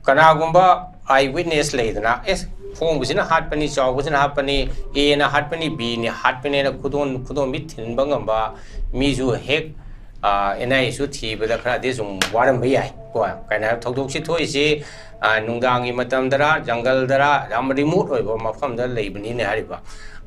ꯀꯅꯥꯒꯨꯝꯕ ꯑꯥꯏ ꯋꯤꯠꯅꯦꯁ ꯂꯩꯗꯅ, ꯑꯦ, ꯐꯣꯡꯕꯁꯤꯅ ꯍꯥꯠꯄꯅꯤ, ꯆꯥꯎꯕꯁꯤꯅ ꯍꯥꯠꯄꯅꯤ, ꯑꯦꯅ ꯍꯥꯠꯄꯅꯤ, ꯕꯤꯅ ꯍꯥꯠꯄꯅꯤꯅ ꯈꯨꯗꯣꯟ ꯈꯨꯗꯣꯟꯕꯤ ꯊꯤꯟꯕ ꯉꯝꯕ ꯃꯤꯁꯨ ꯍꯦꯛ ꯑꯦꯟ ꯑꯥꯏ ꯑꯦꯁꯨ ꯊꯤꯕꯗ ꯈꯔꯗꯤ ꯁꯨꯝ ꯋꯥꯔꯝꯕ ꯌꯥꯏ ꯀꯣ꯫ ꯀꯩꯅꯣ ꯍꯥꯏꯕ ꯊꯧꯗꯣꯛꯁꯤ ꯊꯣꯛꯏꯁꯤ ꯑ, ꯅꯨꯡꯗꯥꯡꯒꯤ ꯃꯇꯝꯗꯔ, ꯖꯪꯒꯜꯗꯔ, ꯌꯥꯝ ꯔꯤꯃꯣꯠ ꯑꯣꯏꯕ ꯃꯐꯝꯗ ꯂꯩꯕꯅꯤꯅꯦ ꯍꯥꯏꯔꯤꯕ꯫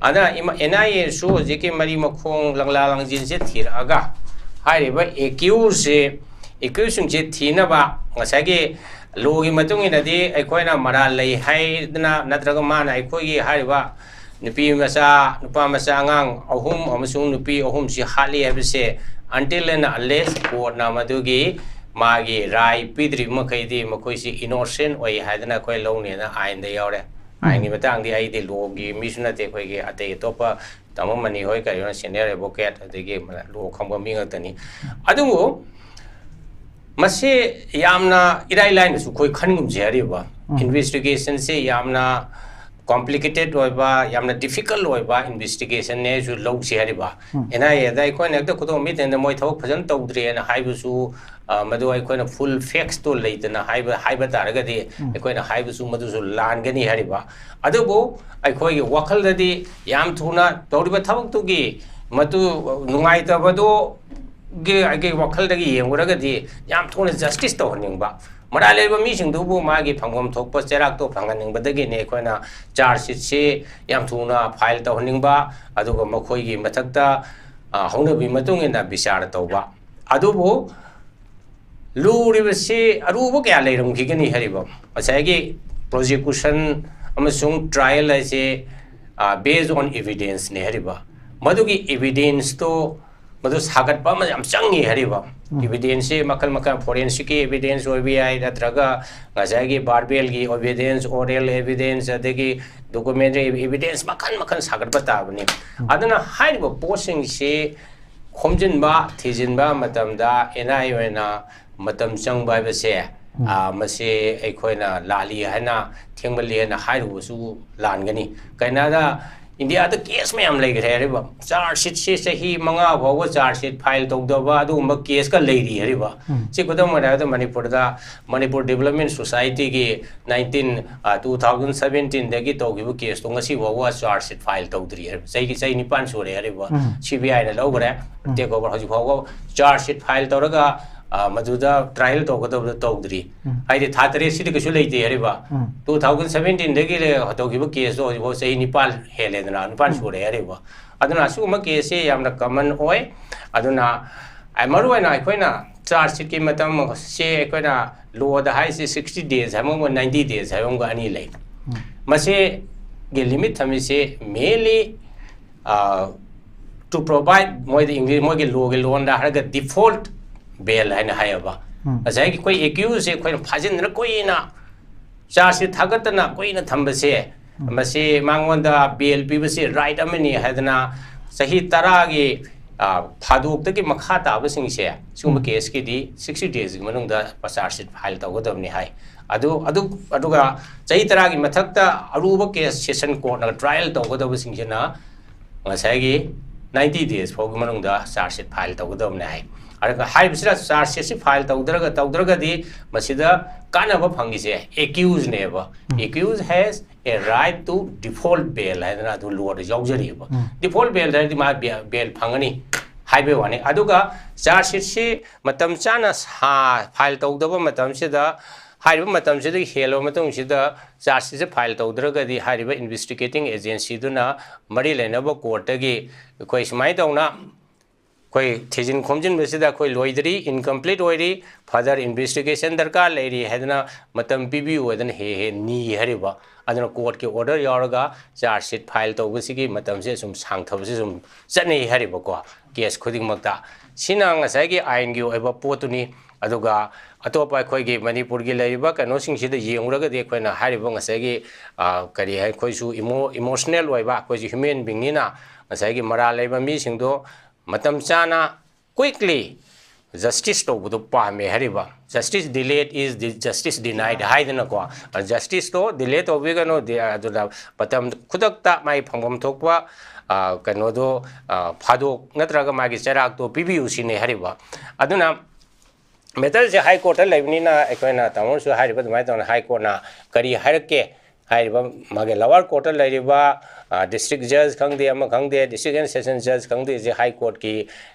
ꯑꯗ ꯑꯦꯟ ꯑꯥꯏ ꯑꯦꯁꯨ ꯍꯧꯖꯤꯛꯀꯤ ꯃꯔꯤ ꯃꯈꯣꯡ, ꯂꯪꯂꯥ ꯂꯪꯖꯤꯟꯁꯦ ꯊꯤꯔꯛꯑꯒ ꯍꯥꯏꯔꯤꯕ ꯑꯦꯀ꯭ꯌꯨꯁꯁꯦ, ꯑꯦꯀ꯭ꯌꯨꯁꯁꯤꯡꯁꯦ ꯊꯤꯅꯕ ꯉꯁꯥꯏꯒꯤ ꯂꯣꯒꯤ ꯃꯇꯨꯡ ꯏꯟꯅꯗꯤ ꯑꯩꯈꯣꯏꯅ ꯃꯔꯥꯜ ꯂꯩ ꯍꯥꯏꯗꯅ ꯅꯠꯇ꯭ꯔꯒ ꯃꯥꯅ ꯑꯩꯈꯣꯏꯒꯤ ꯍꯥꯏꯔꯤꯕ ꯅꯨꯄꯤ ꯃꯆꯥ, ꯅꯨꯄꯥ ꯃꯆꯥ ꯑꯉꯥꯡ ꯑꯍꯨꯝ ꯑꯃꯁꯨꯡ ꯅꯨꯄꯤ ꯑꯍꯨꯝꯁꯤ ꯍꯥꯠꯂꯤ ꯍꯥꯏꯕꯁꯦ until and unless ꯀꯣꯔꯠꯅ ꯃꯗꯨꯒꯤ ꯃꯥꯒꯤ ꯔꯥꯏ ꯄꯤꯗ꯭ꯔꯤꯕ ꯃꯈꯩꯗꯤ ꯃꯈꯣꯏꯁꯤ ꯏꯅꯣꯁꯦꯟ ꯑꯣꯏ ꯍꯥꯏꯗꯅ ꯑꯩꯈꯣꯏ ꯂꯧꯅꯦꯅ ꯑꯥꯏꯟꯗ ꯌꯥꯎꯔꯦ꯫ ꯑꯥꯏꯟꯒꯤ ꯃꯇꯥꯡꯗꯤ ꯑꯩꯗꯤ ꯂꯣꯒꯤ ꯃꯤꯁꯨ ꯅꯠꯇꯦ, ꯑꯩꯈꯣꯏꯒꯤ ꯑꯇꯩ ꯑꯇꯣꯞꯄ ꯇꯥꯃꯣ ꯃꯅꯤ ꯍꯣꯏ ꯀꯔꯤꯅꯣ ꯁꯦꯅꯤꯌꯔ ꯑꯦꯗꯚꯣꯀꯦꯠ ꯑꯗꯒꯤ ꯂꯣ ꯈꯪꯕ ꯃꯤ ꯉꯥꯛꯇꯅꯤ꯫ ꯑꯗꯨꯕꯨ ꯃꯁꯤ ꯌꯥꯝꯅ ꯏꯔꯥꯏ ꯂꯥꯏꯅꯁꯨ ꯑꯩꯈꯣꯏ ꯈꯟꯒꯨꯝꯁꯦ ꯍꯥꯏꯔꯤꯕ ꯏꯟꯚꯦꯁꯇꯤꯒꯦꯁꯟꯁꯦ ꯌꯥꯝꯅ ꯀꯣꯝꯄ꯭ꯂꯤꯀꯦꯇꯦꯠ ꯑꯣꯏꯕ, ꯌꯥꯝꯅ ꯗꯤꯐꯤꯀꯜꯠ ꯑꯣꯏꯕ ꯏꯟꯚꯦꯁꯇꯤꯒꯦꯁꯟꯅꯦꯁꯨ ꯂꯧꯁꯦ ꯍꯥꯏꯔꯤꯕ꯫ ꯑꯦꯟ ꯑꯥꯏ ꯑꯦꯗ ꯑꯩꯈꯣꯏꯅ ꯍꯦꯛꯇ ꯈꯨꯗꯣꯡ ꯃꯤꯠꯇꯦꯅ ꯃꯣꯏ ꯊꯕꯛ ꯐꯖꯅ ꯇꯧꯗ꯭ꯔꯦꯅ ꯍꯥꯏꯕꯁꯨ, ꯑ, ꯃꯗꯨ ꯑꯩꯈꯣꯏꯅ ꯐꯨꯜ ꯐꯦꯛꯁꯇꯣ ꯂꯩꯇꯅ ꯍꯥꯏꯕ, ꯍꯥꯏꯕ ꯇꯥꯔꯒꯗꯤ ꯑꯩꯈꯣꯏꯅ ꯍꯥꯏꯕꯁꯨ ꯃꯗꯨꯁꯨ ꯂꯥꯟꯒꯅꯤ ꯍꯥꯏꯔꯤꯕ꯫ ꯑꯗꯨꯕꯨ ꯑꯩꯈꯣꯏꯒꯤ ꯋꯥꯈꯜꯗꯗꯤ ꯌꯥꯝ ꯊꯨꯅ ꯇꯧꯔꯤꯕ ꯊꯕꯛꯇꯨꯒꯤ ꯃꯗꯨ ꯅꯨꯡꯉꯥꯏꯇꯕꯗꯨ ꯒꯤ ꯑꯩꯒꯤ ꯋꯥꯈꯜꯗꯒꯤ ꯌꯦꯡꯉꯨꯔꯒꯗꯤ ꯌꯥꯝ ꯊꯨꯅ ꯖꯁꯇꯤꯁ ꯇꯧꯍꯟꯅꯤꯡꯕ, ꯃꯔꯥꯜ ꯂꯩꯕ ꯃꯤꯁꯤꯡꯗꯨꯕꯨ ꯃꯥꯒꯤ ꯐꯪꯐꯝ ꯊꯣꯛꯄ ꯆꯩꯔꯥꯛꯇꯣ ꯐꯪꯍꯟꯅꯤꯡꯕꯗꯒꯤꯅꯤ ꯑꯩꯈꯣꯏꯅ ꯆꯥꯔꯖ ꯁꯤꯠꯁꯤ ꯌꯥꯝ ꯊꯨꯅ ꯐꯥꯏꯜ ꯇꯧꯍꯟꯅꯤꯡꯕ, ꯑꯗꯨꯒ ꯃꯈꯣꯏꯒꯤ ꯃꯊꯛꯇ, ꯑ, ꯍꯧꯅꯕꯤ ꯃꯇꯨꯡ ꯏꯟꯅ ꯕꯤꯆꯥꯔ ꯇꯧꯕ꯫ ꯑꯗꯨꯕꯨ ꯂꯨꯔꯤꯕꯁꯤ ꯑꯔꯨꯕ ꯀꯌꯥ ꯂꯩꯔꯝꯈꯤꯒꯅꯤ ꯍꯥꯏꯔꯤꯕ ꯉꯁꯥꯏꯒꯤ ꯄ꯭ꯔꯣꯁꯤꯀ꯭ꯌꯨꯁꯟ ꯑꯃꯁꯨꯡ ꯇ꯭ꯔꯥꯏꯌꯦꯜ ꯍꯥꯏꯁꯦ, ꯑ, based on evidence ꯅꯦ ꯍꯥꯏꯔꯤꯕ꯫ ꯃꯗꯨꯒꯤ ꯏꯕꯤꯗꯦꯟꯁꯇꯣ ꯃꯗꯨ ꯁꯥꯒꯠꯄ ꯑꯃ ꯌꯥꯝ ꯆꯪꯉꯤ ꯍꯥꯏꯔꯤꯕ꯫ ꯏꯕꯤꯗꯦꯟꯁꯁꯦ ꯃꯈꯜ ꯃꯈꯜ, ꯐꯣꯔꯦꯟꯁꯤꯛꯀꯤ ꯏꯕꯤꯗꯦꯟꯁ ꯑꯣꯏꯕ ꯌꯥꯏ, ꯅꯠꯇ꯭ꯔꯒ ꯉꯁꯥꯏꯒꯤ ꯚꯥꯔꯕꯦꯜꯒꯤ ꯏꯕꯤꯗꯦꯟꯁ, ꯑꯣꯔꯦꯜ ꯏꯕꯤꯗꯦꯟꯁ, ꯑꯗꯒꯤ ꯗꯣꯀꯨꯃꯦꯟꯇꯔꯤ ꯏꯕꯤꯗꯦꯟꯁ ꯃꯈꯜ ꯃꯈꯜ ꯁꯥꯒꯠꯄ ꯇꯥꯕꯅꯤ꯫ ꯑꯗꯨꯅ ꯍꯥꯏꯔꯤꯕ ꯄꯣꯠꯁꯤꯡꯁꯤ ꯈꯣꯝꯖꯤꯟꯕ, ꯊꯤꯖꯤꯟꯕ ꯃꯇꯝꯗ ꯑꯦꯟ ꯑꯥꯏ ꯑꯣꯏꯅ ꯃꯇꯝ ꯆꯪꯕ ꯍꯥꯏꯕꯁꯦ, ꯑ, ꯃꯁꯤ ꯑꯩꯈꯣꯏꯅ ꯂꯥꯜꯂꯤ ꯍꯥꯏꯅ, ꯊꯦꯡꯃꯜꯂꯤ ꯍꯥꯏꯅ ꯍꯥꯏꯔꯨꯕꯁꯨ ꯂꯥꯟꯒꯅꯤ꯫ ꯀꯩꯅꯣꯗ ꯏꯟꯗꯤꯌꯥꯗ ꯀꯦꯁ ꯃꯌꯥꯝ ꯂꯩꯈ꯭ꯔꯦ ꯍꯥꯏꯔꯤꯕ, ꯆꯥꯔꯖ ꯁꯤꯠꯁꯦ ꯆꯍꯤ ꯃꯉꯥ ꯐꯥꯎꯕ ꯆꯥꯔꯖ ꯁꯤꯠ ꯐꯥꯏꯜ ꯇꯧꯗꯕ ꯑꯗꯨꯒꯨꯝꯕ ꯀꯦꯁꯀ ꯂꯩꯔꯤ ꯍꯥꯏꯔꯤꯕ꯫ ꯁꯤ ꯈꯨꯗꯝ ꯑꯣꯏꯅ ꯍꯥꯏꯔꯕꯗ ꯃꯅꯤꯄꯨꯔꯗ, ꯃꯅꯤꯄꯨꯔ ꯗꯤꯕꯂꯞꯃꯦꯟ ꯁꯣꯁꯥꯏꯇꯤꯒꯤ ꯅꯥꯏꯟꯇꯤꯟ, ꯑ, ꯇꯨ ꯊꯥꯎꯖꯟ ꯁꯕꯦꯟꯇꯤꯟꯗꯒꯤ ꯇꯧꯈꯤꯕ ꯀꯦꯁꯇꯣ ꯉꯁꯤ ꯐꯥꯎꯕ ꯆꯥꯔꯖ ꯁꯤꯠ ꯐꯥꯏꯜ ꯇꯧꯗ꯭ꯔꯤ ꯍꯥꯏꯔꯤꯕ꯫ ꯆꯍꯤ, ꯆꯍꯤ ꯅꯤꯄꯥꯟ ꯁꯨꯔꯦ ꯍꯥꯏꯔꯤꯕ꯫ ꯁꯤ ꯕꯤ ꯑꯥꯏꯅ ꯂꯧꯈ꯭ꯔꯦ, ꯇꯦꯛ ꯑꯣꯚꯔ꯫ ꯍꯧꯖꯤꯛ ꯐꯥꯎꯕ ꯆꯥꯔꯖ ꯁꯤꯠ ꯐꯥꯏꯜ ꯇꯧꯔꯒ, ꯑ, ꯃꯗꯨꯗ ꯇ꯭ꯔꯥꯏꯌꯦꯜ ꯇꯧꯒꯗꯕꯗꯣ ꯇꯧꯗ꯭ꯔꯤ꯫ ꯍꯥꯏꯗꯤ ꯊꯥ ꯇꯔꯦꯠꯁꯤꯗꯤ ꯀꯩꯁꯨ ꯂꯩꯇꯦ ꯍꯥꯏꯔꯤꯕ꯫ ꯇꯨ ꯊꯥꯎꯖꯟ ꯁꯕꯦꯟꯇꯤꯟꯗꯒꯤ ꯂꯩ-, ꯇꯧꯈꯤꯕ ꯀꯦꯁꯇꯣ ꯍꯧꯖꯤꯛꯐꯥꯎ ꯆꯍꯤ ꯅꯤꯄꯥꯟ ꯍꯦꯜꯂꯦꯗꯅ, ꯅꯤꯄꯥꯟ ꯁꯨꯔꯦ ꯍꯥꯏꯔꯤꯕ꯫ ꯑꯗꯨꯅ ꯑꯁꯤꯒꯨꯝꯕ ꯀꯦꯁꯁꯦ ꯌꯥꯝꯅ ꯀꯃꯟ ꯑꯣꯏ꯫ ꯑꯗꯨꯅ, ꯑ, ꯃꯔꯨꯑꯣꯏꯅ ꯑꯩꯈꯣꯏꯅ ꯆꯥꯔꯖ ꯁꯤꯠꯀꯤ ꯃꯇꯝꯁꯦ ꯑꯩꯈꯣꯏꯅ ꯂꯣꯗ ꯍꯥꯏꯁꯦ ꯁꯤꯛꯁꯇꯤ ꯗꯦꯖ ꯍꯥꯏꯕ ꯑꯃꯒ ꯅꯥꯏꯟꯇꯤ ꯗꯦꯖ ꯍꯥꯏꯕ ꯑꯃꯒ ꯑꯅꯤ ꯂꯩ꯫ ꯃꯁꯤꯒꯤ ꯂꯤꯃꯤꯠ ꯊꯝꯃꯤꯁꯦ mainly, ꯑ, to provide, ꯃꯣꯏꯗ ꯏꯪꯂꯤꯁ, ꯃꯣꯏꯒꯤ ꯂꯣꯒꯤ ꯂꯣꯟꯗ ꯍꯥꯏꯔꯒ ꯗꯤꯐꯣꯜꯠ ꯕꯦꯜ ꯍꯥꯏꯅ ꯍꯥꯏꯌꯦꯕ꯫ ꯉꯁꯥꯏꯒꯤ ꯑꯩꯈꯣꯏ ꯑꯦꯀ꯭ꯌꯨꯁꯁꯦ ꯑꯩꯈꯣꯏꯅ ꯐꯥꯖꯤꯟꯗꯅ ꯀꯨꯏꯅ ꯆꯥꯔꯖꯁꯤꯠ ꯊꯥꯒꯠꯇꯅ ꯀꯨꯏꯅ ꯊꯝꯕꯁꯦ, ꯃꯁꯤ ꯃꯉꯣꯟꯗ ꯕꯦꯜ ꯄꯤꯕꯁꯤ ꯔꯥꯏꯠ ꯑꯃꯅꯤ ꯍꯥꯏꯗꯅ ꯆꯍꯤ ꯇꯔꯥꯒꯤ, ꯑ, ꯐꯥꯗꯣꯛꯇꯒꯤ ꯃꯈꯥ ꯇꯥꯕꯁꯤꯡꯁꯦ ꯁꯤꯒꯨꯝꯕ ꯎꯝ꯫ ꯀꯦꯁꯀꯤꯗꯤ ꯁꯤꯛꯁꯇꯤ ꯗꯦꯖꯀꯤ ꯃꯅꯨꯡꯗ ꯆꯥꯔꯖꯁꯤꯠ ꯐꯥꯏꯜ ꯇꯧꯒꯗꯕꯅꯤ ꯍꯥꯏ꯫ ꯑꯗꯨ, ꯑꯗꯨ, ꯑꯗꯨꯒ ꯆꯍꯤ ꯇꯔꯥꯒꯤ ꯃꯊꯛꯇ ꯑꯔꯨꯕ ꯀꯦꯁ ꯁꯦꯁꯟ ꯀꯣꯔꯠꯅ ꯇ꯭ꯔꯥꯏꯌꯦꯜ ꯇꯧꯒꯗꯕꯁꯤꯡꯁꯤꯅ ꯉꯁꯥꯏꯒꯤ ꯅꯥꯏꯟꯇꯤ ꯗꯦꯖ ꯐꯥꯎꯒꯤ ꯃꯅꯨꯡꯗ ꯆꯥꯔꯖꯁꯤꯠ ꯐꯥꯏꯜ ꯇꯧꯒꯗꯕꯅꯤ ꯍꯥꯏ꯫ ꯑꯗꯨꯒ ꯍꯥꯏꯔꯤꯕꯁꯤꯗ ꯆꯥꯔꯖꯁꯤꯠꯁꯤ ꯐꯥꯏꯜ ꯇꯧꯗ꯭ꯔꯒ, ꯇꯧꯗ꯭ꯔꯒꯗꯤ ꯃꯁꯤꯗ ꯀꯥꯟꯅꯕ ꯐꯪꯉꯤꯁꯦ ꯑꯦꯀ꯭ꯌꯨꯁꯅꯦꯕ꯫ ꯎꯝ꯫ Accused has a right to default bail ꯍꯥꯏꯗꯅ ꯑꯗꯨ ꯂꯣꯗ ꯌꯥꯎꯖꯔꯤꯑꯕ꯫ ꯎꯝ꯫ ꯗꯤꯐꯣꯜꯠ ꯕꯦꯜ ꯍꯥꯏꯔꯗꯤ ꯃꯥ ꯕꯦ-, ꯕꯦꯜ ꯐꯪꯒꯅꯤ ꯍꯥꯏꯕꯒꯤ ꯋꯥꯅꯤ꯫ ꯑꯗꯨꯒ ꯆꯥꯔꯖꯁꯤꯠꯁꯤ ꯃꯇꯝ ꯆꯥꯅ ꯁꯥ-, ꯐꯥꯏꯜ ꯇꯧꯗꯕ ꯃꯇꯝꯁꯤꯗ, ꯍꯥꯏꯔꯤꯕ ꯃꯇꯝꯁꯤꯗꯒꯤ ꯍꯦꯜꯂꯕ ꯃꯇꯨꯡꯁꯤꯗ ꯆꯥꯔꯖꯁꯤꯠꯁꯦ ꯐꯥꯏꯜ ꯇꯧꯗ꯭ꯔꯒꯗꯤ ꯍꯥꯏꯔꯤꯕ ꯏꯟꯚꯦꯁꯇꯤꯒꯦꯇꯤꯡ ꯑꯦꯖꯦꯟꯁꯤꯗꯨꯅ ꯃꯔꯤ ꯂꯩꯅꯕ ꯀꯣꯔꯠꯇꯒꯤ ꯑꯩꯈꯣꯏ ꯁꯨꯃꯥꯏꯅ ꯇꯧꯅ ꯑꯩꯈꯣꯏ ꯊꯤꯖꯤꯟ ꯈꯣꯝꯖꯤꯟꯕꯁꯤꯗ ꯑꯩꯈꯣꯏ ꯂꯣꯏꯗ꯭ꯔꯤ, ꯏꯟꯀꯝꯄ꯭ꯂꯤꯠ ꯑꯣꯏꯔꯤ, ꯐꯔꯗꯔ ꯏꯟꯚꯦꯁꯇꯤꯒꯦꯁꯟ ꯗꯔꯀꯥꯔ ꯂꯩꯔꯤ ꯍꯥꯏꯗꯅ ꯃꯇꯝ ꯄꯤꯕꯤꯌꯨ ꯍꯥꯏꯗꯅ ꯍꯦꯛ ꯍꯦꯛ ꯅꯤ ꯍꯥꯏꯔꯤꯕ꯫ ꯑꯗꯨꯅ ꯀꯣꯔꯠꯀꯤ ꯑꯣꯔꯗꯔ ꯌꯥꯎꯔꯒ ꯆꯥꯔꯖꯁꯤꯠ ꯐꯥꯏꯜ ꯇꯧꯕꯁꯤꯒꯤ ꯃꯇꯝꯁꯦ ꯁꯨꯝ ꯁꯥꯡꯊꯕꯁꯦ ꯁꯨꯝ ꯆꯠꯅꯩ ꯍꯥꯏꯔꯤꯕꯀꯣ, ꯀꯦꯁ ꯈꯨꯗꯤꯡꯃꯛꯇ꯫ ꯁꯤꯅ ꯉꯁꯥꯏꯒꯤ ꯑꯥꯏꯟꯒꯤ ꯑꯣꯏꯕ ꯄꯣꯠꯇꯨꯅꯤ꯫ ꯑꯗꯨꯒ ꯑꯇꯣꯞꯄ ꯑꯩꯈꯣꯏꯒꯤ ꯃꯅꯤꯄꯨꯔꯒꯤ ꯂꯩꯔꯤꯕ ꯀꯩꯅꯣꯁꯤꯡꯁꯤꯗ ꯌꯦꯡꯂꯨꯔꯒꯗꯤ ꯑꯩꯈꯣꯏꯅ ꯍꯥꯏꯔꯤꯕ ꯉꯁꯥꯏꯒꯤ, ꯑ, ꯀꯔꯤ ꯍꯥꯏ, ꯑꯩꯈꯣꯏꯁꯨ ꯏꯃꯣ-, ꯏꯃꯣꯁꯅꯦꯜ ꯑꯣꯏꯕ, ꯑꯩꯈꯣꯏꯁꯨ ꯍ꯭ꯌꯨꯃꯦꯟ ꯕꯤꯡꯅꯤꯅ ꯉꯁꯥꯏꯒꯤ ꯃꯔꯥꯜ ꯂꯩꯕ ꯃꯤꯁꯤꯡꯗꯣ ꯃꯇꯝ ꯆꯥꯅ, quickly justice ꯇꯧꯕꯗꯣ ꯄꯥꯝꯃꯦ ꯍꯥꯏꯔꯤꯕ꯫ Justice delayed is the justice denied ꯍꯥꯏꯗꯅꯀꯣ, ꯖꯁꯇꯤꯁꯇꯣ ꯗꯤꯂꯦ ꯇꯧꯕꯤꯒꯅꯨ, ꯗꯤ-, ꯑꯗꯨꯅ ꯃꯇꯝ ꯈꯨꯗꯛꯇ ꯃꯥꯒꯤ ꯐꯪꯐꯝ ꯊꯣꯛꯄ, ꯑ, ꯀꯩꯅꯣꯗꯣ, ꯑ, ꯐꯥꯗꯣꯛ ꯅꯠꯇ꯭ꯔꯒ ꯃꯥꯒꯤ ꯆꯩꯔꯥꯛꯇꯣ ꯄꯤꯕꯤꯌꯨ ꯁꯤꯅꯤ ꯍꯥꯏꯔꯤꯕ꯫ ꯑꯗꯨꯅ ꯃꯦꯇꯔꯁꯦ ꯍꯥꯏ ꯀꯣꯔꯠꯇ ꯂꯩꯕꯅꯤꯅ ꯑꯩꯈꯣꯏꯅ ꯇꯥꯃꯣꯅꯁꯨ ꯍꯥꯏꯔꯤꯕ ꯑꯗꯨꯃꯥꯏꯅ ꯇꯧꯅ ꯍꯥꯏ ꯀꯣꯔꯠꯅ ꯀꯔꯤ ꯍꯥꯏꯔꯛꯀꯦ ꯍꯥꯏꯔꯤꯕ ꯃꯥꯒꯤ ꯂꯋꯥꯔ ꯀꯣꯔꯠꯇ ꯂꯩꯔꯤꯕ, ꯑ, ꯗꯤꯁꯇ꯭ꯔꯤꯛ ꯖꯖ ꯈꯪꯗꯦ, ꯑꯃ ꯈꯪꯗꯦ, ꯗꯤꯁꯇ꯭ꯔꯤꯛ ꯑꯦꯟ ꯁꯦꯁꯟ ꯖꯖ ꯈꯪꯗꯦ, ꯁꯤ ꯍꯥꯏ ꯀꯣꯔꯠꯀꯤ